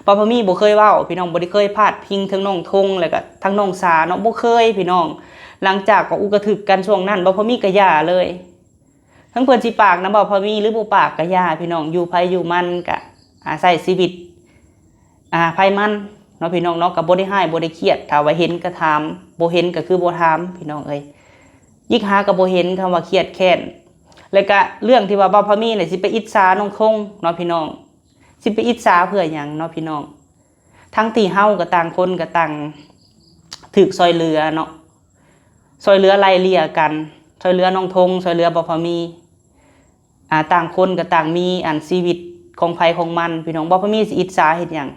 ເວົ້າພາມີບໍ່ເຄີຍເວົ້າ ພີ່ນ້ອງ ບໍ່ໄດ້ເຄີຍພາດພິງເຖິງນ້ອງທົງ ແລ້ວກໍທັງນ້ອງສາເນາະ ບໍ່ເຄີຍ ພີ່ນ້ອງ. ຫຼັງຈາກກໍອຸກກະທຶກກັນຊ່ວງນັ້ນ ເວົ້າພາມີກໍຢ່າເລີຍ. ເຖິງເພິ່ນຊິປາກນຳເວົ້າພາມີ ຫຼືບໍ່ປາກກໍຢ່າ ພີ່ນ້ອງ ຢູ່ໃຜຢູ່ມັນ ກະ ອາ ໃຊ້ຊີວິດ ອາ ໃຜມັນເນາະ ພີ່ນ້ອງເນາະ ກໍບໍ່ໄດ້ຮ້າຍ ບໍ່ໄດ້ຄຽດ ຖ້າວ່າເຫັນກໍຖາມ ບໍ່ເຫັນກໍຄືບໍ່ຖາມ ພີ່ນ້ອງເອີຍ ຫຍິກຫາກໍບໍ່ເຫັນ ຄຳວ່າຄຽດແຄ້ນ ແລ້ວກະເລື່ອງທີ່ວ່າເວົ້າພາມີນີ້ ຊິໄປອິດສານ້ອງທົງເນາະ ພີ່ນ້ອງ ຊິໄປອິດສາເພື່ອຫຍັງເນາະ ພີ່ນ້ອງ ທັງທີ່ເຮົາກໍຕ່າງຄົນກໍຕ່າງຖືກຊ່ອຍເຫຼືອເນາະ ຊ່ອຍເຫຼືອໄລ່ເລ່ຍກັນ ຊ່ອຍເຫຼືອນ້ອງທົງ ຊ່ອຍເຫຼືອເວົ້າພາມີ ອາ ຕ່າງຄົນກໍຕ່າງມີອັນຊີວິດຂອງໃຜຂອງມັນ ພີ່ນ້ອງ ເວົ້າພາມີຊິອິດສາເຮັດຫຍັງ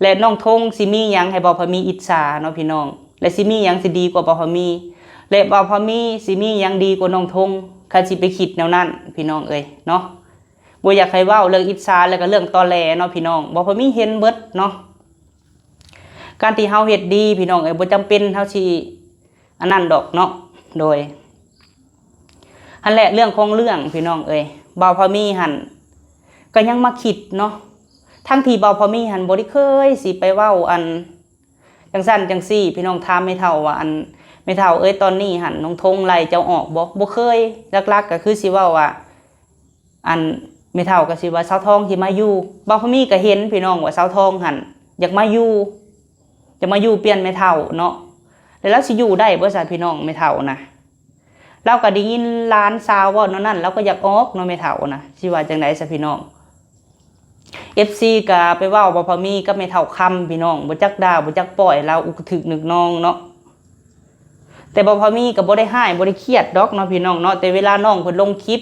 ແລະ ນ້ອງທົງຊິມີຫຍັງໃຫ້ເວົ້າພາມີອິດສາເນາະ ພີ່ນ້ອງ ແລະ ຊິມີຫຍັງຊິດີກວ່າເວົ້າພາມີ ແລະ ເວົ້າພາມີຊິມີຫຍັງດີກວ່ານ້ອງທົງ ຄັນຊິໄປຄິດແນວນັ້ນ ພີ່ນ້ອງເອີຍເນາະ ບໍ່ຢາກໃຫ້ເວົ້າເລື່ອງອິດສາ ແລ້ວກໍເລື່ອງຕໍແຫຼເນາະ ພີ່ນ້ອງ ເວົ້າພາມີເຫັນເບິດເນາະ ການທີ່ເຮົາເຮັດດີ ພີ່ນ້ອງເອີຍ ບໍ່ຈຳເປັນເຮົາຊິອັນນັ້ນດອກເນາະ ໂດຍ ຫັ້ນແຫຼະ ເລື່ອງຂອງເລື່ອງ ພີ່ນ້ອງເອີຍ ເບົາພາມີຫັ້ນກໍຍັງມາຄິດເນາະ ທັງທີ່ເບົາພາມີຫັ້ນບໍ່ໄດ້ເຄີຍຊິໄປເວົ້າອັນຈັ່ງຊັ້ນຈັ່ງຊີ້ ພີ່ນ້ອງ ຖາມແມ່ເຖົ້າວ່າ ອັນ ແມ່ເຖົ້າເອີຍ ຕອນນີ້ຫັ້ນນ້ອງທົງໄລ່ເຈົ້າອອກບໍ່? ບໍ່ເຄີຍ ຫຼັກໆກໍຄືຊິເວົ້າວ່າ ອັນ ແມ່ເຖົ້າກໍຊິວ່າ ສາວທອງຊິມາຢູ່ ເບົາພາມີກໍເຫັນ ພີ່ນ້ອງ ວ່າສາວທອງຫັ້ນຢາກມາຢູ່ ຢາກມາຢູ່ປ່ຽນແມ່ເຖົ້າເນາະ ແລ້ວລາວຊິຢູ່ໄດ້ບໍ່ຊະ ພີ່ນ້ອງ ແມ່ເຖົ້ານະ ລາວກໍໄດ້ຍິນຫຼານສາວເວົ້າແນວນັ້ນ ລາວກໍຢາກອອກເນາະ ແມ່ເຖົ້ານະ ຊິວ່າຈັ່ງໃດຊະ ພີ່ນ້ອງ ເອັຟຊີກໍໄປເວົ້າເບົາພາມີກັບແມ່ເຖົ້າຄຳ ພີ່ນ້ອງ ບໍ່ຈັກດ່າ ບໍ່ຈັກປ້ອຍ ລາວອຸກະທຶກນຶກນອງເນາະ ແຕ່ເບົາພາມີກໍບໍ່ໄດ້ຮ້າຍ ບໍ່ໄດ້ຄຽດດອກເນາະ ພີ່ນ້ອງເນາະ ແຕ່ເວລານ້ອງເພິ່ນລົງຄລິບ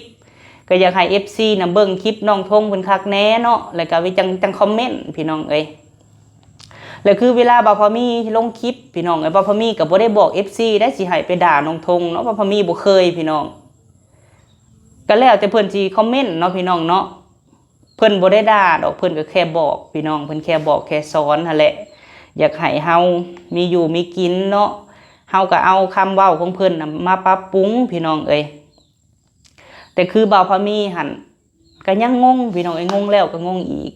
ກໍຢາກໃຫ້ເອັຟຊີນະເບິ່ງຄລິບນ້ອງທົງເພິ່ນຄັກແດ່ເນາະ ແລ້ວກໍໄວ້ຈັ່ງ ຈັ່ງຄອມເມັນ ພີ່ນ້ອງເອີຍ ແລ້ວຄືເວລາເບົາພາມີລົງຄລິບ ພີ່ນ້ອງເອີຍ ເບົາພາມີກໍບໍ່ໄດ້ບອກເອັຟຊີໄດ໋ ຊິໃຫ້ໄປດ່ານ້ອງທົງເນາະ ເບົາພາມີບໍ່ເຄີຍ ພີ່ນ້ອງ ກໍແລ້ວແຕ່ເພິ່ນຊິຄອມເມັນເນາະ ພີ່ນ້ອງເນາະ ເພິ່ນບໍ່ໄດ້ດ່າດອກ ເພິ່ນກໍແຄ່ບອກ ພີ່ນ້ອງ ເພິ່ນແຄ່ບອກແຄ່ສອນຫັ້ນແຫຼະ ຢາກໃຫ້ເຮົາມີຢູ່ມີກິນເນາະ ເຮົາກໍເອົາຄຳເວົ້າຂອງເພິ່ນນະມາປັບປຸງ ພີ່ນ້ອງເອີຍ ແຕ່ຄືເບົາພາມີຫັ້ນກໍຍັງງົງ ພີ່ນ້ອງເອີຍ ງົງແລ້ວກໍງົງອີກ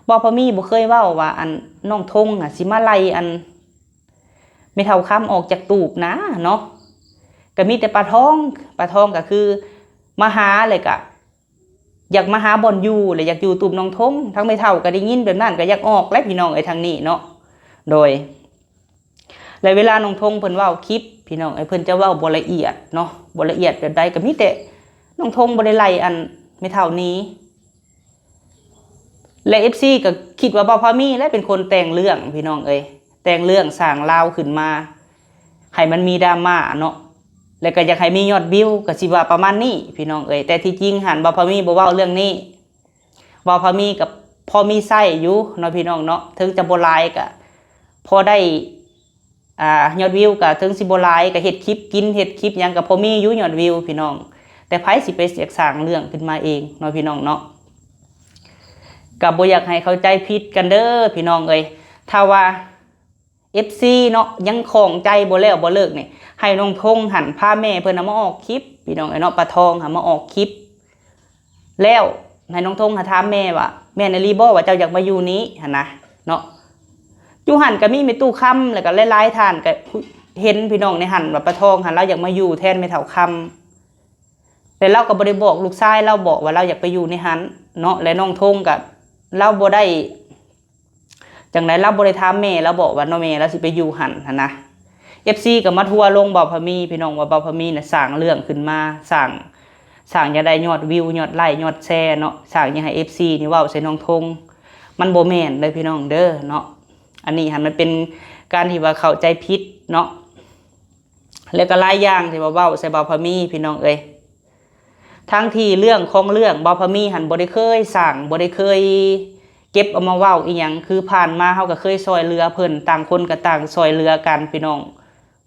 ເບົາພາມີບໍ່ເຄີຍເວົ້າວ່າ ອັນ ນ້ອງທົງນະຊິມາໄລ່ ອັນ ແມ່ເຖົ້າຄຳອອກຈາກຕູບນະເນາະ ກໍມີແຕ່ປາທອງ ປາທອງກໍຄືມາຫາ ແລ້ວກໍ ຢາກມາຫາບ່ອນຢູ່ ແລະ ຢາກຢູ່ຕູບນ້ອງທົງ ທາງແມ່ເຖົ້າກໍໄດ້ຍິນແບບນັ້ນ ກໍຢາກອອກແຫຼະ ພີ່ນ້ອງເອີຍ ທາງນີ້ເນາະ ໂດຍ ແລະ ເວລານ້ອງທົງເພິ່ນເວົ້າຄລິບ ພີ່ນ້ອງເອີຍ ເພິ່ນຈະເວົ້າບໍ່ລະອຽດເນາະ ບໍ່ລະອຽດແບບໃດ ກໍມີແຕ່ນ້ອງທົງບໍ່ໄດ້ໄລ່ອັນແມ່ເຖົ້າໜີ ແລະ ເອັຟຊີກໍຄິດວ່າເບົາພາມີແຫຼະເປັນຄົນແຕ່ງເລື່ອງ ພີ່ນ້ອງເອີຍ ແຕ່ງເລື່ອງສ້າງລາວຂຶ້ນມາ ໃຫ້ມັນມີດຣາມາເນາະ ແລະ ກໍຢາກໃຫ້ມີຍອດວິວ ກໍຊິວ່າປະມານນີ້ ພີ່ນ້ອງເອີຍ ແຕ່ທີ່ຈິງຫັ້ນເບົາພາມີບໍ່ເວົ້າເລື່ອງນີ້ ເບົາພາມີກໍພໍມີໃຊ້ຢູ່ເນາະ ພີ່ນ້ອງເນາະ ເຖິງຈະບໍ່ຫຼາຍກໍພໍໄດ້ ອາ ຍອດວິວກໍເຖິງຊິບໍ່ຫຼາຍ ກໍເຮັດຄລິບກິນ ເຮັດຄລິບຫຍັງກໍພໍມີຢູ່ຍອດວິວ ພີ່ນ້ອງ ແຕ່ໃຜຊິໄປຢາກສ້າງເລື່ອງຂຶ້ນມາເອງເນາະ ພີ່ນ້ອງເນາະ ກໍບໍ່ຢາກໃຫ້ເຂົ້າໃຈຜິດກັນເດີ ພີ່ນ້ອງເອີຍ ຖ້າວ່າ ເອັຟຊີເນາະ ຍັງຂ້ອງໃຈບໍ່ແລ້ວບໍ່ເລີກນີ້ ໃຫ້ນ້ອງທົງຫັ້ນພາແມ່ເພິ່ນນະມາອອກຄລິບ ພີ່ນ້ອງເອີຍເນາະ ປາທອງຫັ້ນມາອອກຄລິບ ແລ້ວໃຫ້ນ້ອງທົງຫາຖາມແມ່ວ່າ ແມ່ນອີ່ຫຼີບໍ່ວ່າເຈົ້າຢາກມາຢູ່ນີ້ຫັ້ນນະເນາະ ຢູ່ຫັ້ນກໍມີແມ່ຕູ້ຄຳ ແລ້ວກໍຫຼາຍໆທ່ານກໍເຫັນ ພີ່ນ້ອງ ໃນຫັ້ນວ່າປາທອງຫັ້ນລາວຢາກມາຢູ່ແທນແມ່ເຖົ້າຄຳ ແຕ່ລາວກໍບໍ່ໄດ້ບອກລູກຊາຍລາວ ບອກວ່າລາວຢາກໄປຢູ່ໃນຫັ້ນເນາະ ແລະ ນ້ອງທົງກໍລາວບໍ່ໄດ້ ຈັ່ງໃດລາວບໍ່ໄດ້ຖາມແມ່ລາວບໍວ່າ ເນາະ ແມ່ລາວຊິໄປຢູ່ຫັ້ນຫັ້ນນະ ເອັຟຊີກໍມາທົວລົງເບົາພາມີ ພີ່ນ້ອງ ວ່າເບົາພາມີນະສ້າງເລື່ອງຂຶ້ນມາ ສ້າງ ສ້າງຢາກໄດ້ຍອດວິວ ຍອດໄລ້ ຍອດແຊເນາະ ສ້າງຢາກໃຫ້ເອັຟຊີນີ້ເວົ້າໃສ່ນ້ອງທົງ ມັນບໍ່ແມ່ນເດີ ພີ່ນ້ອງເດີເນາະ ອັນນີ້ຫັ້ນມັນເປັນການທີ່ວ່າເຂົ້າໃຈຜິດເນາະ ແລະກໍຫຼາຍຢ່າງທີ່ວ່າເວົ້າໃສ່ເບົາພາມີ ພີ່ນ້ອງເອີຍ ທັງທີ່ເລື່ອງຂອງເລື່ອງ ເບົາພາມີຫັ້ນບໍ່ໄດ້ເຄີຍສ້າງ ບໍ່ໄດ້ເຄີຍເກັບເອົາມາເວົ້າອີ່ຫຍັງ ຄືຜ່ານມາເຮົາກໍເຄີຍຊ່ອຍເຫຼືອເພິ່ນ ຕ່າງຄົນກໍຕ່າງຊ່ອຍເຫຼືອກັນ ພີ່ນ້ອງ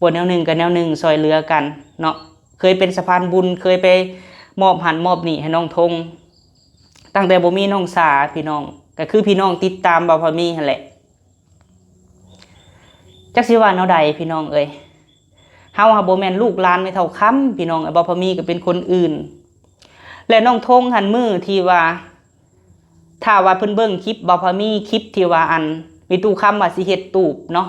ບໍ່ແນວໜຶ່ງກໍແນວໜຶ່ງ ຊ່ອຍເຫຼືອກັນເນາະ ເຄີຍເປັນສະພານບຸນ ເຄີຍໄປມອບຫັ້ນມອບນີ້ໃຫ້ນ້ອງທົງ ຕັ້ງແຕ່ບໍ່ມີນ້ອງສາ ພີ່ນ້ອງ ກໍຄືພີ່ນ້ອງຕິດຕາມເບົາພາມີຫັ້ນແຫຼະ ຈັກຊິວ່າແນວໃດ ພີ່ນ້ອງເອີຍ ເຮົາຫາບໍ່ແມ່ນລູກຫຼານແມ່ເຖົ້າຄຳ ພີ່ນ້ອງເອີຍ ເບົາພາມີກໍເປັນຄົນອື່ນ ແລະ ນ້ອງທົງຫັ້ນ ມື້ທີ່ວ່າ ຖ້າວ່າເພິ່ນເບິ່ງຄລິບເບົາພາມີ ຄລິບທີ່ວ່າ ອັນ ແມ່ຕູ້ຄຳວ່າຊິເຮັດຕູບເນາະ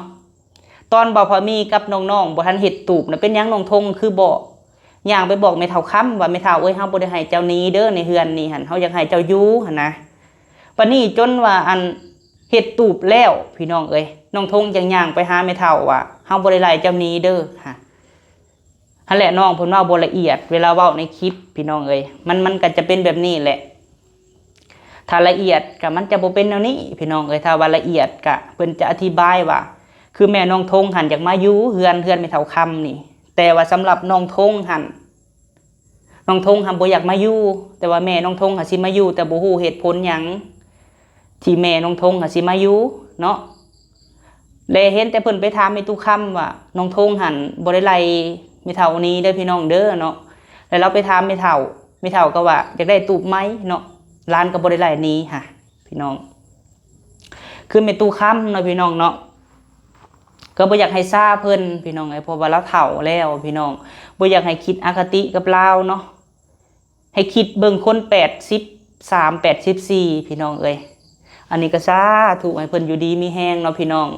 ຕອນເບົາພາມີກັບນ້ອງໆບໍ່ທັນເຮັດຕູບນະ ເປັນຫຍັງນ້ອງທົງຄືບໍ່ ຍ່າງໄປບອກແມ່ເຖົ້າຄຳວ່າ ແມ່ເຖົ້າເອີຍ ເຮົາບໍ່ໄດ້ໃຫ້ເຈົ້າໜີເດີ ໃນເຮືອນນີ້ຫັ້ນ ເຮົາຢາກໃຫ້ເຈົ້າຢູ່ຫັ້ນນະ. ປານນີ້ຈົນວ່າອັນເຮັດຕູບແລ້ວ ພີ່ນ້ອງເອີຍ ນ້ອງທົງຈັ່ງຍ່າງໄປຫາແມ່ເຖົ້າວ່າ ເຮົາບໍ່ໄດ້ໄລ່ເຈົ້າໜີເດີ. ຫັ້ນແຫຼະ ນ້ອງເພິ່ນເວົ້າບໍ່ລະອຽດ ເວລາເວົ້າໃນຄລິບ ພີ່ນ້ອງເອີຍ ມັນ ມັນກໍຈະເປັນແບບນີ້ແຫຼະ. ຖ້າລະອຽດກໍມັນຈະບໍ່ເປັນແນວນີ້ ພີ່ນ້ອງເອີຍ. ຖ້າວ່າລະອຽດກໍເພິ່ນຈະອະທິບາຍວ່າ ຄືແມ່ນ້ອງທົງຫັ້ນຢາກມາຢູ່ເຮືອນ ເຮືອນແມ່ເຖົ້າຄຳນີ້ ແຕ່ວ່າສຳລັບນ້ອງທົງຫັ້ນ ນ້ອງທົງຫັ້ນບໍ່ຢາກມາຢູ່ ແຕ່ວ່າແມ່ນ້ອງທົງຫັ້ນຊິມາຢູ່ ແຕ່ບໍ່ຮູ້ເຫດຜົນຫຍັງ ທີ່ແມ່ນ້ອງທົງຫັ້ນຊິມາຢູ່ເນາະ. ແລະເຫັນແຕ່ເພິ່ນໄປຖາມແມ່ຕູ້ຄຳວ່າ ນ້ອງທົງຫັ້ນບໍ່ໄດ້ໄລ່ແມ່ເຖົ້າໜີເດີ ພີ່ນ້ອງເດີເນາະ. ແລະລາວໄປຖາມແມ່ເຖົ້າ ແມ່ເຖົ້າກໍວ່າຢາກໄດ້ຕູບໃໝ່ເນາະ ຫຼານກໍບໍ່ໄດ້ໄລ່ໜີຫັ້ນ ພີ່ນ້ອງ. ຄືແມ່ຕູ້ຄຳເນາະ ພີ່ນ້ອງເນາະ ກໍບໍ່ຢາກໃຫ້ຊາເພິ່ນ ພີ່ນ້ອງເອີຍ ເພາະວ່າລາວເຖົ້າແລ້ວ ພີ່ນ້ອງ. ບໍ່ຢາກໃຫ້ຄິດອະຄະຕິກັບລາວເນາະ ໃຫ້ຄິດເບິ່ງຄົນແປດສິບສາມ ແປດສິບສີ່ ພີ່ນ້ອງເອີຍ. ອັນນີ້ກໍສາທຸໃຫ້ເພິ່ນຢູ່ດີມີແຮງເນາະ ພີ່ນ້ອງ.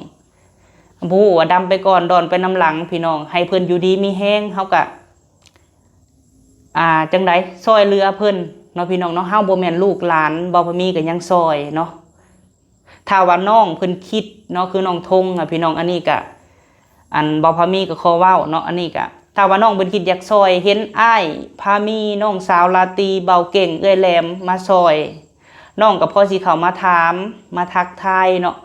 ບໍ່ຮູ້ວ່າດຳໄປກ່ອນ ດອນໄປນຳຫຼັງ ພີ່ນ້ອງ. ໃຫ້ເພິ່ນຢູ່ດີມີແຮງ ເຮົາກະ ອ່າ ຈັ່ງໃດ ຊ່ອຍເຫຼືອເພິ່ນເນາະ ພີ່ນ້ອງເນາະ. ເຮົາບໍ່ແມ່ນລູກຫຼານເບົາພະມີກໍຍັງຊ່ອຍເນາະ. ຖ້າວ່ານ້ອງເພິ່ນຄິດເນາະ ຄືນ້ອງທົງອະ ພີ່ນ້ອງ ອັນນີ້ກະ ອັນເບົາພະມີກໍຂໍເວົ້າເນາະ ອັນນີ້ກະ ຖ້າວ່ານ້ອງເພິ່ນຄິດຢາກຊ່ອຍ ເຫັນອ້າຍພາມີ ນ້ອງສາວລາຕີ ເບົາເກັ່ງ ເອື້ອຍແຫຼມມາຊ່ອຍ ນ້ອງກໍພໍຊິເຂົ້າມາຖາມ ມາທັກທາຍເນາະ.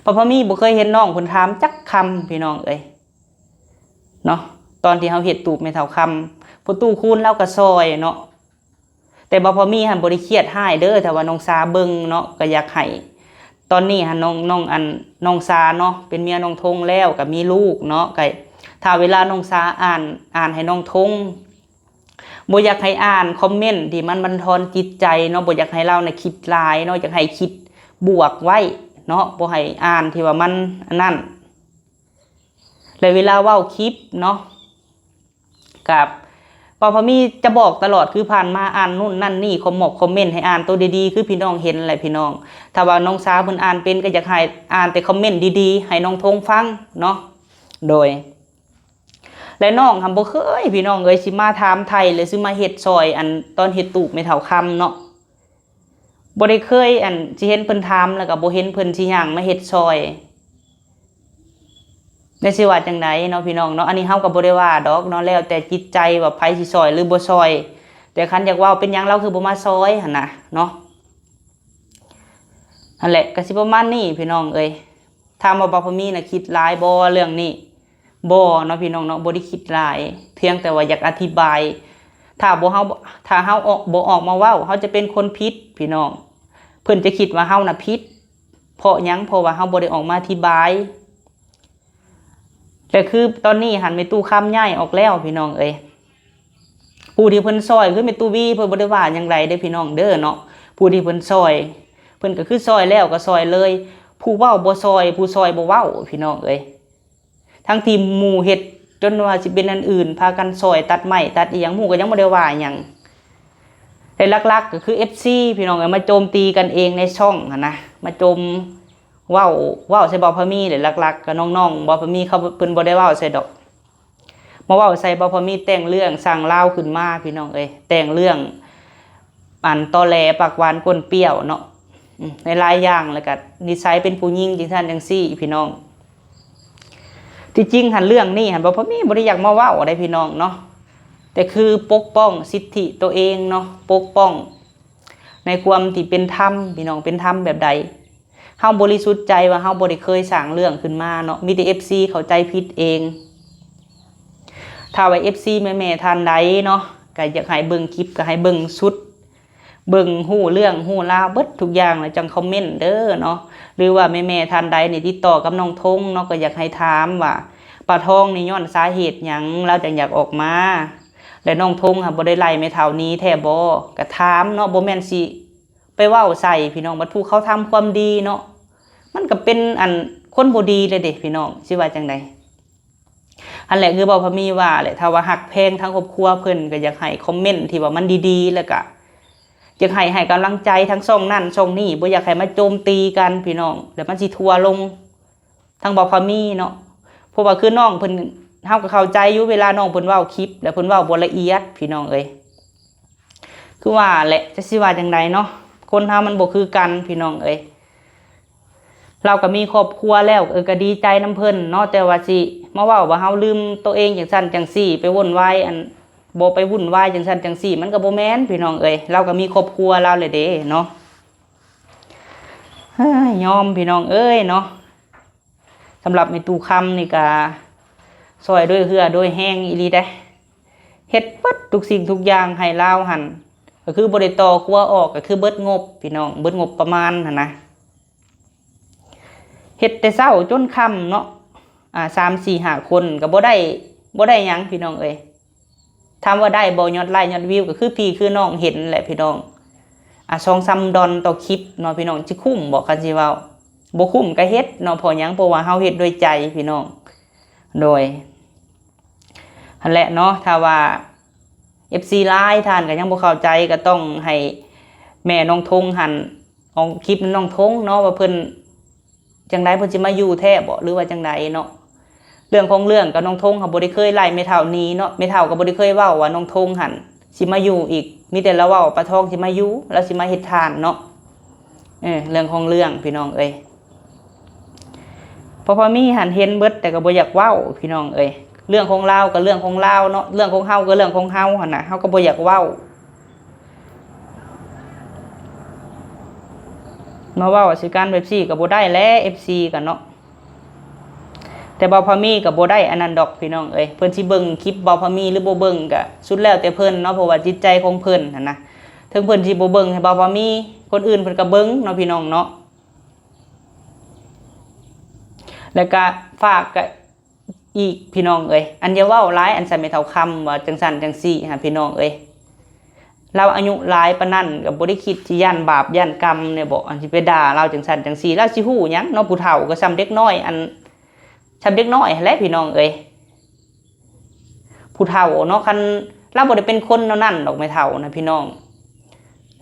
ເບົາພະມີບໍ່ເຄີຍເຫັນນ້ອງເພິ່ນຖາມຈັກຄຳ ພີ່ນ້ອງເອີຍເນາະ. ຕອນທີ່ເຮົາເຮັດຕູບແມ່ເຖົ້າຄຳ ພໍ່ຕູ້ຄູນລາວກໍຊ່ອຍເນາະ. ແຕ່ວ່າພໍ່ມີຫັ້ນບໍ່ໄດ້ຄຽດຮ້າຍເດີ ຖ້າວ່ານ້ອງສາເບິ່ງເນາະ ກໍຢາກໃຫ້ ຕອນນີ້ຫັ້ນນ້ອງ ນ້ອງ ອັນ ນ້ອງສາເນາະ ເປັນເມຍນ້ອງທົງແລ້ວ ກໍມີລູກເນາະ ກໍຖ້າເວລານ້ອງສາອ່ານ ອ່ານໃຫ້ນ້ອງທົງ ບໍ່ຢາກໃຫ້ອ່ານຄອມເມັນທີ່ມັນບັນທອນຈິດໃຈເນາະ ບໍ່ຢາກໃຫ້ລາວນະຄິດຫຼາຍເນາະ ຢາກໃຫ້ຄິດບວກໄວ້ເນາະ ບໍ່ໃຫ້ອ່ານທີ່ວ່າມັນອັນນັ້ນ. ແລະເວລາເວົ້າຄລິບເນາະ ກັບເບົາພະມີຈະບອກຕະຫຼອດ ຄືຜ່ານມາອ່ານນັ້ນນັ້ນນີ້ ຄອມໝອກຄອມເມັນໃຫ້ອ່ານໂຕດີໆ ຄືພີ່ນ້ອງເຫັນແຫຼະພີ່ນ້ອງ. ຖ້າວ່ານ້ອງສາເພິ່ນອ່ານເປັນ ກໍຢາກໃຫ້ອ່ານແຕ່ຄອມເມັນດີໆ ໃຫ້ນ້ອງທົງຟັງເນາະ. ໂດຍ ແລະນ້ອງຫັ້ນບໍ່ເຄີຍ ພີ່ນ້ອງເອີຍ ຊິມາຖາມໄຖ່ ຫຼືຊິມາເຮັດຊ່ອຍ ອັນຕອນເຮັດຕູບແມ່ເຖົ້າຄຳເນາະ. ບໍ່ໄດ້ເຄີຍ ອັນ ຊິເຫັນເພິ່ນຖາມ ແລ້ວກໍບໍ່ເຫັນເພິ່ນຊິຍ່າງມາເຮັດຊ່ອຍ ແລ້ວຊິວ່າຈັ່ງໃດເນາະ ພີ່ນ້ອງເນາະ. ອັນນີ້ເຮົາກໍບໍ່ໄດ້ວ່າດອກເນາະ ແລ້ວແຕ່ຈິດໃຈວ່າໃຜຊິຊ່ອຍ ຫຼືບໍ່ຊ່ອຍ. ແຕ່ຄັນຢາກເວົ້າ ເປັນຫຍັງລາວຄືບໍ່ມາຊ່ອຍຫັ້ນນະເນາະ. ຫັ້ນແຫຼະ ກໍຊິປະມານນີ້ ພີ່ນ້ອງເອີຍ. ຖາມວ່າເບົາພະມີນະຄິດຫຼາຍບໍ່ເລື່ອງນີ້? ບໍ່ເນາະ ພີ່ນ້ອງເນາະ ບໍ່ໄດ້ຄິດຫຼາຍ ພຽງແຕ່ວ່າຢາກອະທິບາຍ. ຖ້າບໍ່ ເຮົາ ຖ້າເຮົາອອກ ບໍ່ອອກມາເວົ້າ ເຮົາຈະເປັນຄົນຜິດ ພີ່ນ້ອງ. ເພິ່ນຈະຄິດວ່າເຮົານະຜິດ ເພາະຫຍັງ? ເພາະວ່າເຮົາບໍ່ໄດ້ອອກມາອະທິບາຍ. ແລະຄືຕອນນີ້ຫັ້ນ ແມ່ຕູ້ຄຳຍ້າຍອອກແລ້ວ ພີ່ນ້ອງເອີຍ. ຜູ້ທີ່ເພິ່ນຊ່ອຍຄືແມ່ຕູ້ວີ ເພິ່ນບໍ່ໄດ້ວ່າຫຍັງໃດເດ້ ພີ່ນ້ອງເດີເນາະ. ຜູ້ທີ່ເພິ່ນຊ່ອຍ ເພິ່ນກໍຄືຊ່ອຍແລ້ວກໍຊ່ອຍເລີຍ. ຜູ້ເວົ້າບໍ່ຊ່ອຍ ຜູ້ຊ່ອຍບໍ່ເວົ້າ ພີ່ນ້ອງເອີຍ. ທັງທີ່ໝູ່ເຮັດຈົນວ່າຊິເປັນອັນອື່ນ ພາກັນຊ່ອຍຕັດໄມ້ຕັດອີ່ຫຍັງ ໝູ່ກໍຍັງບໍ່ໄດ້ວ່າຫຍັງ. ແຕ່ຫຼັກໆກໍຄືເອັຟຊີ ພີ່ນ້ອງເອີຍ ມາໂຈມຕີກັນເອງໃນຊ່ອງຫັ້ນນະ ມາໂຈມ ເວົ້າ ເວົ້າໃສ່ເບົາພະມີແຫຼະ. ຫຼັກໆກໍນ້ອງໆເບົາພະມີເຂົາ ເພິ່ນບໍ່ໄດ້ເວົ້າໃສ່ດອກ ມາເວົ້າໃສ່ເບົາພະມີ ແຕ່ງເລື່ອງສ້າງລາວຂຶ້ນມາ ພີ່ນ້ອງເອີຍ. ແຕ່ງເລື່ອງ ອັນ ຕໍແຫຼປາກຫວານກົ້ນປ່ຽວເນາະ ອືມ ໃນຫຼາຍຢ່າງ ແລ້ວກໍນິໄສເປັນຜູ້ຍິງຈັ່ງຊັ້ນຈັ່ງຊີ້ ພີ່ນ້ອງ. ທີ່ຈິງຫັ້ນເລື່ອງນີ້ຫັ້ນ ເບົາພະມີບໍ່ໄດ້ຢາກມາເວົ້າໃດ ພີ່ນ້ອງເນາະ ແຕ່ຄືປົກປ້ອງສິດທິໂຕເອງເນາະ ປົກປ້ອງໃນຄວາມທີ່ເປັນທຳ ພີ່ນ້ອງ. ເປັນທຳແບບໃດ? ເຮົາບໍລິສຸດໃຈວ່າເຮົາບໍ່ໄດ້ເຄີຍສ້າງເລື່ອງຂຶ້ນມາເນາະ ມີແຕ່ເອັຟຊີເຂົ້າໃຈຜິດເອງ. ຖ້າວ່າເອັຟຊີແມ່ໆທ່ານໃດເນາະ ກໍຢາກໃຫ້ເບິ່ງຄລິບ ກໍໃຫ້ເບິ່ງສຸດ ເບິ່ງຮູ້ເລື່ອງຮູ້ລາວເບິດທຸກຢ່າງ ແລ້ວຈັ່ງຄອມເມັນເດີເນາະ. ຫຼືວ່າແມ່ໆທ່ານໃດນີ້ຕິດຕໍ່ກັບນ້ອງທົງເນາະ ກໍຢາກໃຫ້ຖາມວ່າ ປາທອງນີ້ຍ້ອນສາເຫດຫຍັງລາວຈັ່ງຢາກອອກມາ ແລະນ້ອງທົງຫາບໍ່ໄດ້ໄລ່ແມ່ເຖົ້າໜີແທ້ບໍ່? ກໍຖາມເນາະ ບໍ່ແມ່ນຊິ ໄປເວົ້າໃສ່ພີ່ນ້ອງ ບັດຜູ້ເຂົາທຳຄວາມດີເນາະ ມັນກໍເປັນອັນຄົນບໍ່ດີເລີຍເດ້ພີ່ນ້ອງ ຊິວ່າຈັ່ງໃດ? ຫັ້ນແຫຼະ ຄືເວົ້າພະມີວ່າແຫຼະ ຖ້າວ່າຮັກແພງທາງຄອບຄົວເພິ່ນ ກໍຢາກໃຫ້ຄອມເມັນທີ່ວ່າມັນດີໆ ແລ້ວກະຢາກໃຫ້ ໃຫ້ກຳລັງໃຈທາງຊ່ອງນັ້ນຊ່ອງນີ້ ບໍ່ຢາກໃຫ້ມາໂຈມຕີກັນພີ່ນ້ອງ ແລ້ວມັນຊິທົ່ວລົງ ທາງເບົາພະມີເນາະ ເພາະວ່າຄືນ້ອງເພິ່ນ ເຮົາກໍເຂົ້າໃຈຢູ່ ເວລານ້ອງເພິ່ນເວົ້າຄລິບ ແລ້ວເພິ່ນເວົ້າບໍ່ລະອຽດ ພີ່ນ້ອງເອີຍ. ຄືວ່າແຫຼະ ຈະຊິວ່າຈັ່ງໃດເນາະ ຄົນເຮົາມັນບໍ່ຄືກັນ ພີ່ນ້ອງເອີຍ. ລາວກໍມີຄອບຄົວແລ້ວ ເອີ ກໍດີໃຈນຳເພິ່ນເນາະ ແຕ່ວ່າຊິມາເວົ້າວ່າເຮົາລືມໂຕເອງຈັ່ງຊັ້ນຈັ່ງຊີ້ ໄປວຸ່ນວາຍ ອັນ ບໍ່ໄປວຸ່ນວາຍຈັ່ງຊັ້ນຈັ່ງຊີ້ ມັນກໍບໍ່ແມ່ນ ພີ່ນ້ອງເອີຍ. ລາວກໍມີຄອບຄົວລາວແລ້ວເດ້ເນາະ. ເຮີ້ຍ ຍອມ ພີ່ນ້ອງເອີຍເນາະ. ສຳລັບແມ່ຕູ້ຄຳນີ້ກະຊ່ອຍດ້ວຍເຫື່ອດ້ວຍແຮງອີ່ຫຼີເດ້ ເຮັດເບິດທຸກສິ່ງທຸກຢ່າງໃຫ້ລາວຫັ້ນ ກໍຄືບໍ່ໄດ້ຕໍ່ຄົວອອກ ກໍຄືເບິດງົບ ພີ່ນ້ອງ ເບິດງົບປະມານຫັ້ນນະ. ເຮັດແຕ່ເຊົ້າຈົນຄ່ຳເນາະ ອ່າ ສາມ ສີ່ ຫ້າ ຄົນ ກໍບໍ່ໄດ້ ບໍ່ໄດ້ຫຍັງ ພີ່ນ້ອງເອີຍ. ຖາມວ່າໄດ້ບໍ່ຍອດໄລ້ຍອດວິວ ກໍຄືພີ່ຄືນ້ອງເຫັນແຫຼະ ພີ່ນ້ອງ. ອ່າ ສອງສາມດອນຕໍ່ຄລິບເນາະ ພີ່ນ້ອງ ຊິຄຸ້ມບໍ່ ຄັນຊິເວົ້າ? ບໍ່ຄຸ້ມກໍເຮັດເນາະ. ເພາະຫຍັງ? ເພາະວ່າເຮົາເຮັດດ້ວຍໃຈ ພີ່ນ້ອງ. ໂດຍ ຫັ້ນແຫຼະເນາະ ຖ້າວ່າເອັຟຊີຫຼາຍທ່ານກໍຍັງບໍ່ເຂົ້າໃຈ ກໍຕ້ອງໃຫ້ແມ່ນ້ອງທົງຫັ້ນ ອອກຄລິບນຳນ້ອງທົງເນາະ ວ່າເພິ່ນ ຈັ່ງໃດ ເພິ່ນຊິມາຢູ່ແທ້ບໍ່ ຫຼືວ່າຈັ່ງໃດເນາະ? ເລື່ອງຂອງເລື່ອງກໍນ້ອງທົງເຂົາບໍ່ໄດ້ເຄີຍໄລ່ແມ່ເຖົ້າໜີເນາະ ແມ່ເຖົ້າກໍບໍ່ໄດ້ເຄີຍເວົ້າວ່ານ້ອງທົງຫັ້ນຊິມາຢູ່ອີກ ມີແຕ່ລາວເວົ້າວ່າປາທອງຊິມາຢູ່ ລາວຊິມາເຮັດທ່ານເນາະ. ເອີ ເລື່ອງຂອງເລື່ອງ ພີ່ນ້ອງເອີຍ ພໍ່ພາມີຫັ້ນເຫັນເບິດ ແຕ່ກໍບໍ່ຢາກເວົ້າ ພີ່ນ້ອງເອີຍ. ເລື່ອງຂອງລາວກໍເລື່ອງຂອງລາວເນາະ ເລື່ອງຂອງເຮົາກໍເລື່ອງຂອງເຮົາຫັ້ນນະ ເຮົາກໍບໍ່ຢາກເວົ້າ. ມາເວົ້າຊິກັນແບບຊີ້ກໍບໍ່ໄດ້ແຫຼະ ເອັຟຊີກໍເນາະ. ແຕ່ບ່າວພາມີກໍບໍ່ໄດ້ອັນນັ້ນດອກ ພີ່ນ້ອງເອີຍ ເພິ່ນຊິເບິ່ງຄລິບບ່າວພາມີ ຫຼືບໍ່ເບິ່ງກໍສຸດແລ້ວແຕ່ເພິ່ນເນາະ ເພາະວ່າຈິດໃຈຂອງເພິ່ນຫັ້ນນະ. ເຖິງເພິ່ນຊິບໍ່ເບິ່ງໃຫ້ບ່າວພາມີ ຄົນອື່ນເພິ່ນກໍເບິ່ງເນາະ ພີ່ນ້ອງເນາະ. ແລ້ວກໍຝາກກໍ ອີກ ພີ່ນ້ອງເອີຍ ອັນຢ່າເວົ້າຫຼາຍ ອັນໃສ່ແມ່ເຖົ້າຄຳວ່າຈັ່ງຊັ້ນຈັ່ງຊີ້ຫັ້ນ ພີ່ນ້ອງເອີຍ. ລາວອາຍຸຫຼາຍປານນັ້ນ ກໍບໍ່ໄດ້ຄິດຊິຢ້ານບາບຢ້ານກຳແດ່ບໍ ອັນຊິໄປດ່າລາວຈັ່ງຊັ້ນຈັ່ງຊີ້ ລາວຊິຮູ້ຫຍັງເນາະ. ຜູ້ເຖົ້າກໍສ່ຳເດັກນ້ອຍ ອັນສ່ຳເດັກນ້ອຍຫັ້ນແຫຼະ ພີ່ນ້ອງເອີຍ ຜູ້ເຖົ້າເນາະ. ຄັນລາວບໍ່ໄດ້ເປັນຄົນແນວນັ້ນດອກ ແມ່ເຖົ້ານະ ພີ່ນ້ອງ.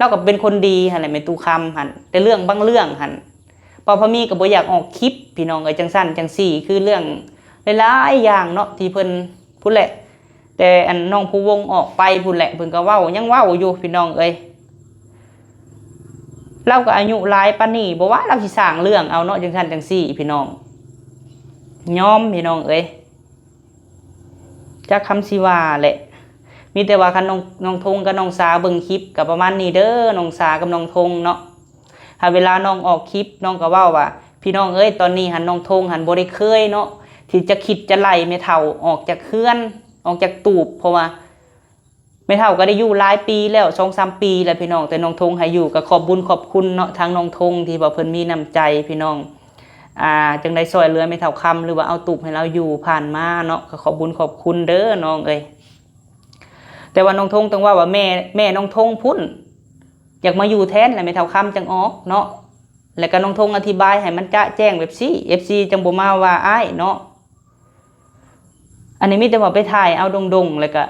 ລາວກໍເປັນຄົນດີຫັ້ນແຫຼະ ແມ່ຕູ້ຄຳຫັ້ນ ແຕ່ເລື່ອງບາງເລື່ອງຫັ້ນ ບ່າວພາມີກໍບໍ່ຢາກອອກຄລິບ ພີ່ນ້ອງເອີຍ ຈັ່ງຊັ້ນຈັ່ງຊີ້ ຄືເລື່ອງຫຼາຍໆຢ່າງເນາະ ທີ່ເພິ່ນພຸ້ນແຫຼະ. ແຕ່ອັນນ້ອງພູວົງອອກໄປພຸ້ນແຫຼະ ເພິ່ນກໍເວົ້າ ຍັງເວົ້າຢູ່ ພີ່ນ້ອງເອີຍ. ລາວກໍອາຍຸຫຼາຍປານນີ້ ບໍ່ວ່າລາວຊິສ້າງເລື່ອງເອົາເນາະ ຈັ່ງຊັ້ນຈັ່ງຊີ້ ພີ່ນ້ອງ. ຍອມ ພີ່ນ້ອງເອີຍ. ຈັກຄຳຊິວ່າແຫຼະ ມີແຕ່ວ່າຄັນນ້ອງ ນ້ອງທົງກັບນ້ອງສາເບິ່ງຄລິບກໍປະມານນີ້ເດີ ນ້ອງສາກັບນ້ອງທົງເນາະ. ຫາເວລານ້ອງອອກຄລິບ ນ້ອງກໍເວົ້າວ່າ ພີ່ນ້ອງເອີຍ ຕອນນີ້ຫັ້ນນ້ອງທົງຫັ້ນບໍ່ໄດ້ເຄີຍເນາະ ທີ່ຈະຄິດຈະໄລ່ແມ່ເຖົ້າອອກຈາກເຮືອນ ອອກຈາກຕູບ ເພາະວ່າ ແມ່ເຖົ້າກໍໄດ້ຢູ່ຫຼາຍປີແລ້ວ ສອງສາມປີແລ້ວ ພີ່ນ້ອງ ແຕ່ນ້ອງທົງໃຫ້ຢູ່ ກໍຂອບບຸນຂອບຄຸນເນາະ ທາງນ້ອງທົງທີ່ວ່າເພິ່ນມີນ້ຳໃຈ ພີ່ນ້ອງ ອ່າ ຈັ່ງໄດ້ຊ່ອຍເຫຼືອແມ່ເຖົ້າຄຳ ຫຼືວ່າເອົາຕູບໃຫ້ລາວຢູ່ຜ່ານມາເນາະ ກໍຂອບບຸນຂອບຄຸນເດີນ້ອງເອີຍ. ແຕ່ວ່ານ້ອງທົງຕ້ອງເວົ້າວ່າແມ່ ແມ່ນ້ອງທົງພຸ້ນຢາກມາຢູ່ແທນ ແລ້ວແມ່ເຖົ້າຄຳຈັ່ງອອກເນາະ. ແລ້ວກໍນ້ອງທົງອະທິບາຍໃຫ້ມັນຈະແຈ້ງແບບຊີ້ ເອັຟຊີຈັ່ງບໍ່ມາວ່າອ້າຍເນາະ. ອັນນີ້ມີແຕ່ວ່າໄປຖ່າຍເອົາດົງໆ ແລ້ວກໍ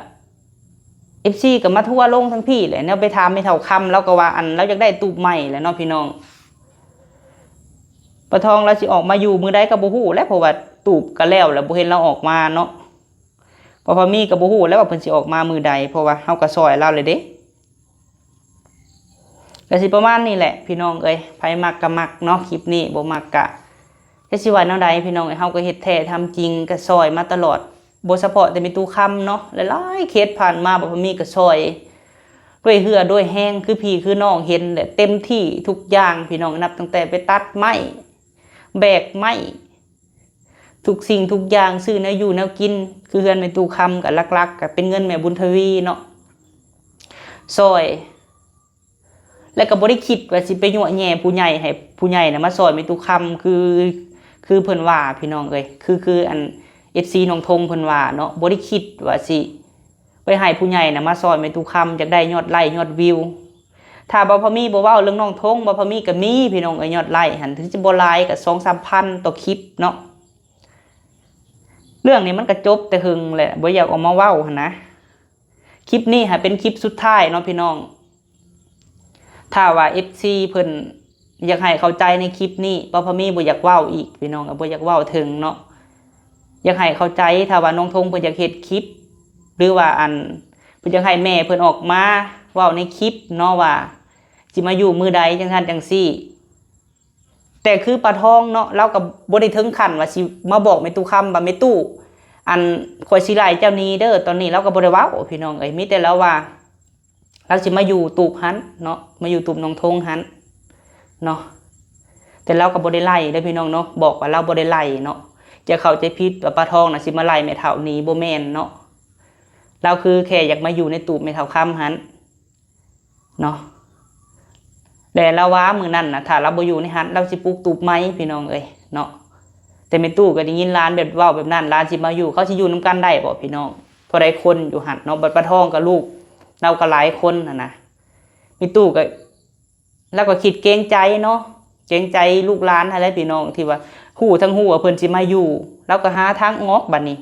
ເອັຟຊີກໍມາທົວລົງທັງພີ້ແຫຼະ ແນວໄປຖາມແມ່ເຖົ້າຄຳ ລາວກໍວ່າ ອັນ ລາວຢາກໄດ້ຕູບໃໝ່ແຫຼະເນາະ ພີ່ນ້ອງ. ປາທອງລາວຊິອອກມາຢູ່ມື້ໃດກໍບໍ່ຮູ້ແຫຼະ ເພາະວ່າຕູບກໍແລ້ວແລ້ວ ບໍ່ເຫັນລາວອອກມາເນາະ. ປາພາມີກໍບໍ່ຮູ້ແຫຼະວ່າເພິ່ນຊິອອກມາມື້ໃດ ເພາະວ່າເຮົາກໍຊ່ອຍລາວແລ້ວເດ້. ກໍຊິປະມານນີ້ແຫຼະພີ່ນ້ອງເອີຍ ໃຜມັກກໍມັກເນາະ ຄລິບນີ້ ບໍ່ມັກກະ ຈະຊິວ່າແນວໃດພີ່ນ້ອງເອີຍ ເຮົາກໍເຮັດແທ້ທຳຈິງ ກໍຊ່ອຍມາຕະຫຼອດ ບໍ່ສະເພາະແຕ່ແມ່ຕູ້ຄຳເນາະ ຫຼາຍໆເຂດຜ່ານມາ ບໍ່ມີກໍຊ່ອຍດ້ວຍເຫື່ອດ້ວຍແຮງ ຄືພີ່ຄືນ້ອງເຫັນແຫຼະ ເຕັມທີ່ທຸກຢ່າງພີ່ນ້ອງ ນັບຕັ້ງແຕ່ໄປຕັດໄມ້ ແບກໄມ້ ທຸກສິ່ງທຸກຢ່າງ ຊື້ແນວຢູ່ແນວກິນ ຄືເຮືອນແມ່ຕູ້ຄຳກໍຫຼັກໆກໍເປັນເງິນແມ່ບຸນທະວີເນາະ ຊ່ອຍ ແລ້ວກໍບໍ່ໄດ້ຄິດວ່າຊິໄປຍົວະແຍ່ຜູ້ໃຫຍ່ ໃຫ້ຜູ້ໃຫຍ່ນະມາຊ່ອຍແມ່ຕູ້ຄຳ ຄື ຄືເພິ່ນວ່າພີ່ນ້ອງເອີຍ ຄື ຄືອັນເອັຟຊີນ້ອງທົງເພິ່ນວ່າເນາະ ບໍ່ໄດ້ຄິດວ່າຊິໄປໃຫ້ຜູ້ໃຫຍ່ນະມາຊ່ອຍແມ່ຕູ້ຄຳ ຢາກໄດ້ຍອດໄລ້ຍອດວິວ. ຖ້າບ່າວພາມີບໍ່ເວົ້າເລື່ອງນ້ອງທົງ ບ່າວພາມີກໍມີພີ່ນ້ອງເອີຍ ຍອດໄລ້ຫັ້ນ ເຖິງຊິບໍ່ຫຼາຍກໍສອງສາມພັນຕໍ່ຄລິບເນາະ. ເລື່ອງນີ້ມັນກໍຈົບແຕ່ເຫິງແຫຼະ ບໍ່ຢາກອອກມາເວົ້າຫັ້ນນະ. ຄລິບນີ້ຫາເປັນຄລິບສຸດທ້າຍເນາະພີ່ນ້ອງ ຖ້າວ່າເອັຟຊີເພິ່ນຢາກໃຫ້ເຂົ້າໃຈໃນຄລິບນີ້ ບ່າວພາມີບໍ່ຢາກເວົ້າອີກພີ່ນ້ອງ ກໍບໍ່ຢາກເວົ້າເຖິງເນາະ. ຢາກໃຫ້ເຂົ້າໃຈ ຖ້າວ່ານ້ອງທົງເພິ່ນຢາກເຮັດຄລິບ ຫຼືວ່າອັນ ເພິ່ນຢາກໃຫ້ແມ່ເພິ່ນອອກມາເວົ້າໃນຄລິບເນາະ ວ່າຊິມາຢູ່ມື້ໃດ ຈັ່ງຊັ້ນຈັ່ງຊີ້. ແຕ່ຄືປາທອງເນາະ ລາວກໍບໍ່ໄດ້ເຖິງຂັ້ນວ່າຊິມາບອກແມ່ຕູ້ຄຳວ່າ ແມ່ຕູ້ ອັນ ຂ້ອຍຊິໄລ່ເຈົ້າໜີເດີ. ຕອນນີ້ລາວກໍບໍ່ໄດ້ເວົ້າ ພີ່ນ້ອງເອີຍ ມີແຕ່ລາວວ່າ ລາວຊິມາຢູ່ຕູບຫັ້ນເນາະ ມາຢູ່ຕູບນ້ອງທົງຫັ້ນເນາະ. ແຕ່ລາວກໍບໍ່ໄດ້ໄລ່ເດີພີ່ນ້ອງເນາະ ບອກວ່າລາວບໍ່ໄດ້ໄລ່ເນາະ. ຈະເຂົ້າໃຈຜິດວ່າປາທອງນະຊິມາໄລ່ແມ່ເຖົ້າໜີ ບໍ່ແມ່ນເນາະ. ລາວຄືແຄ່ຢາກມາຢູ່ໃນຕູບແມ່ເຖົ້າຄຳຫັ້ນເນາະ. ແລະລາວວ່າມື້ນັ້ນນະ ຖ້າລາວບໍ່ຢູ່ໃນຫັ້ນ ລາວຊິປຸກຕູບໃໝ່ ພີ່ນ້ອງເອີຍເນາະ. ແຕ່ແມ່ຕູ້ກໍໄດ້ຍິນຫຼານແບບເວົ້າແບບນັ້ນ ຫຼານຊິມາຢູ່ ເຂົາຊິຢູ່ນຳກັນໄດ້ບໍ່ພີ່ນ້ອງ ເທົ່າໃດຄົນຢູ່ຫັ້ນເນາະ. ບັດປາທອງກັບລູກລາວກໍຫຼາຍຄົນຫັ້ນນະ. ແມ່ຕູ້ກໍ ລາວກໍຄິດເກງໃຈເນາະ ເກງໃຈລູກຫຼານຫັ້ນແຫຼະພີ່ນ້ອງ ທີ່ວ່າຮູ້ທັງຮູ້ວ່າເພິ່ນຊິມາຢູ່ ລາວກໍຫາທາງອອກບັດນີ້.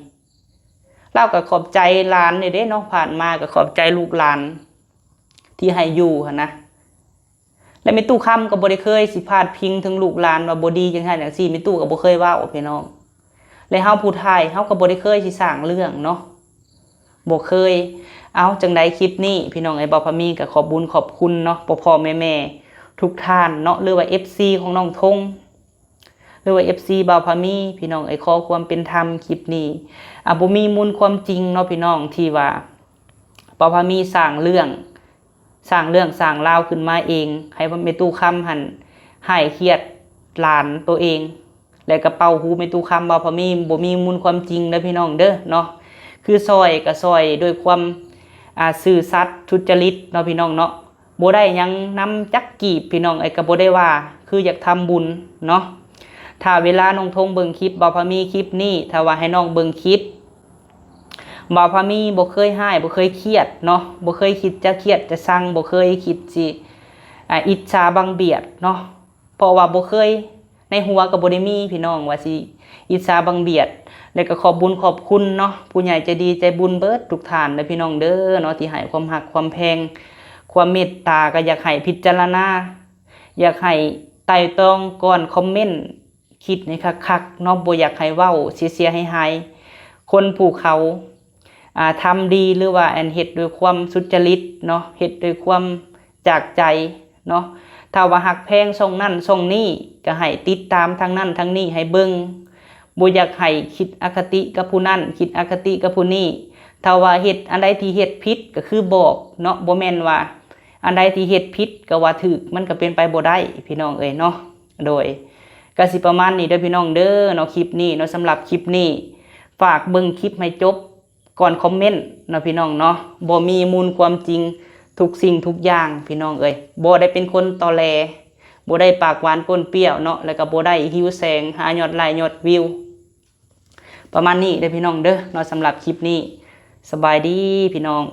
ລາວກໍຂອບໃຈຫຼານນີ້ເດ້ເນາະ ຜ່ານມາກໍຂອບໃຈລູກຫຼານທີ່ໃຫ້ຢູ່ຫັ້ນນະ. ແລະແມ່ຕູ້ຄຳກໍບໍ່ໄດ້ເຄີຍຊິພາດພິງເຖິງລູກຫຼານວ່າບໍ່ດີຈັ່ງຊັ້ນຈັ່ງຊີ້ ແມ່ຕູ້ກໍບໍ່ເຄີຍເວົ້າພີ່ນ້ອງ. ແລະເຮົາຜູ້ຖ່າຍ ເຮົາກໍບໍ່ໄດ້ເຄີຍຊິສ້າງເລື່ອງເນາະ ບໍ່ເຄີຍ. ເອົາ ຈັ່ງໃດຄລິບນີ້ພີ່ນ້ອງເອີຍ ບ່າວພາມີກໍຂອບບຸນຂອບຄຸນເນາະ ພໍ່ໆແມ່ໆທຸກທ່ານເນາະ ຫຼືວ່າເອັຟຊີຂອງນ້ອງທົງ ຫຼືວ່າເອັຟຊີບ່າວພາມີ ພີ່ນ້ອງເອີຍ ຂໍຄວາມເປັນທຳ. ຄລິບນີ້ ອາ ບໍ່ມີມູນຄວາມຈິງເນາະພີ່ນ້ອງ ທີ່ວ່າບ່າວພາມີສ້າງເລື່ອງ ສ້າງເລື່ອງສ້າງລາວຂຶ້ນມາເອງ ໃຫ້ແມ່ຕູ້ຄຳຫັ້ນຮ້າຍຄຽດຫຼານໂຕເອງ ແລະກະເປົ່າຫູແມ່ຕູ້ຄຳ ເວົ້າພໍມີ ບໍ່ມີມູນຄວາມຈິງເດີພີ່ນ້ອງເດີເນາະ. ຄືຊ່ອຍກະຊ່ອຍດ້ວຍຄວາມ ອ່າ ຊື່ສັດສຸດຈະລິດເນາະພີ່ນ້ອງເນາະ ບໍ່ໄດ້ຫຍັງນຳຈັກກີບພີ່ນ້ອງເອີຍ ກະບໍ່ໄດ້ວ່າ ຄືຢາກທຳບຸນເນາະ. ຖ້າເວລານ້ອງທົງເບິ່ງຄລິບເວົ້າພໍມີຄລິບນີ້ ຖ້າວ່າໃຫ້ນ້ອງເບິ່ງຄລິບ ບ່າວພາມີບໍ່ເຄີຍຮ້າຍ ບໍ່ເຄີຍຄຽດເນາະ ບໍ່ເຄີຍຄິດຈະຄຽດຈະຊັງ ບໍ່ເຄີຍຄິດຊິ ອ່າ ອິດສາບັງບຽດເນາະ ເພາະວ່າບໍ່ເຄີຍ ໃນຫົວກໍບໍ່ໄດ້ມີພີ່ນ້ອງວ່າຊິອິດສາບັງບຽດ. ແລ້ວກໍຂອບບຸນຂອບຄຸນເນາະ ຜູ້ໃຫຍ່ໃຈດີໃຈບຸນເບິດທຸກທ່ານເດີພີ່ນ້ອງເດີເນາະ ທີ່ໃຫ້ຄວາມຮັກຄວາມແພງ ຄວາມເມດຕາ ກໍຢາກໃຫ້ພິຈາລະນາ ຢາກໃຫ້ໄຕ່ຕອງກ່ອນຄອມເມັນ ຄິດໃຫ້ຄັກໆເນາະ ບໍ່ຢາກໃຫ້ເວົ້າເສຍໆຫາຍໆ. ຄົນຜູ້ເຂົາ ອ່າ ທຳດີ ຫຼືວ່າ ອັນ ເຮັດດ້ວຍຄວາມສຸດຈະລິດເນາະ ເຮັດດ້ວຍຄວາມຈາກໃຈເນາະ ຖ້າວ່າຮັກແພງຊ່ອງນັ້ນຊ່ອງນີ້ ກໍໃຫ້ຕິດຕາມທາງນັ້ນທາງນີ້ໃຫ້ເບິ່ງ ບໍ່ຢາກໃຫ້ຄິດອະຄະຕິກັບຜູ້ນັ້ນ ຄິດອະຄະຕິກັບຜູ້ນີ້. ຖ້າວ່າເຮັດອັນໃດທີ່ເຮັດຜິດກໍຄືບອກເນາະ ບໍ່ແມ່ນວ່າອັນໃດທີ່ເຮັດຜິດກໍວ່າຖືກ ມັນກໍເປັນໄປບໍ່ໄດ້ພີ່ນ້ອງເອີຍເນາະ. ໂດຍ ກະຊິປະມານນີ້ເດີພີ່ນ້ອງເດີເນາະ ຄລິບນີ້ເນາະ. ສຳລັບຄລິບນີ້ຝາກເບິ່ງຄລິບໃຫ້ຈົບກ່ອນຄອມເມັນເນາະພີ່ນ້ອງເນາະ ບໍ່ມີມູນຄວາມຈິງທຸກສິ່ງທຸກຢ່າງພີ່ນ້ອງເອີຍ. ບໍ່ໄດ້ເປັນຄົນຕໍແຫຼ ບໍ່ໄດ້ປາກຫວານປົນປ່ຽວເນາະ ແລ້ວກະບໍ່ໄດ້ຫິວແສງຫາຍອດໄລ້ຍອດວິວ. ປະມານນີ້ເດີພີ່ນ້ອງເດີເນາະ ສຳລັບຄລິບນີ້. ສະບາຍດີພີ່ນ້ອງ.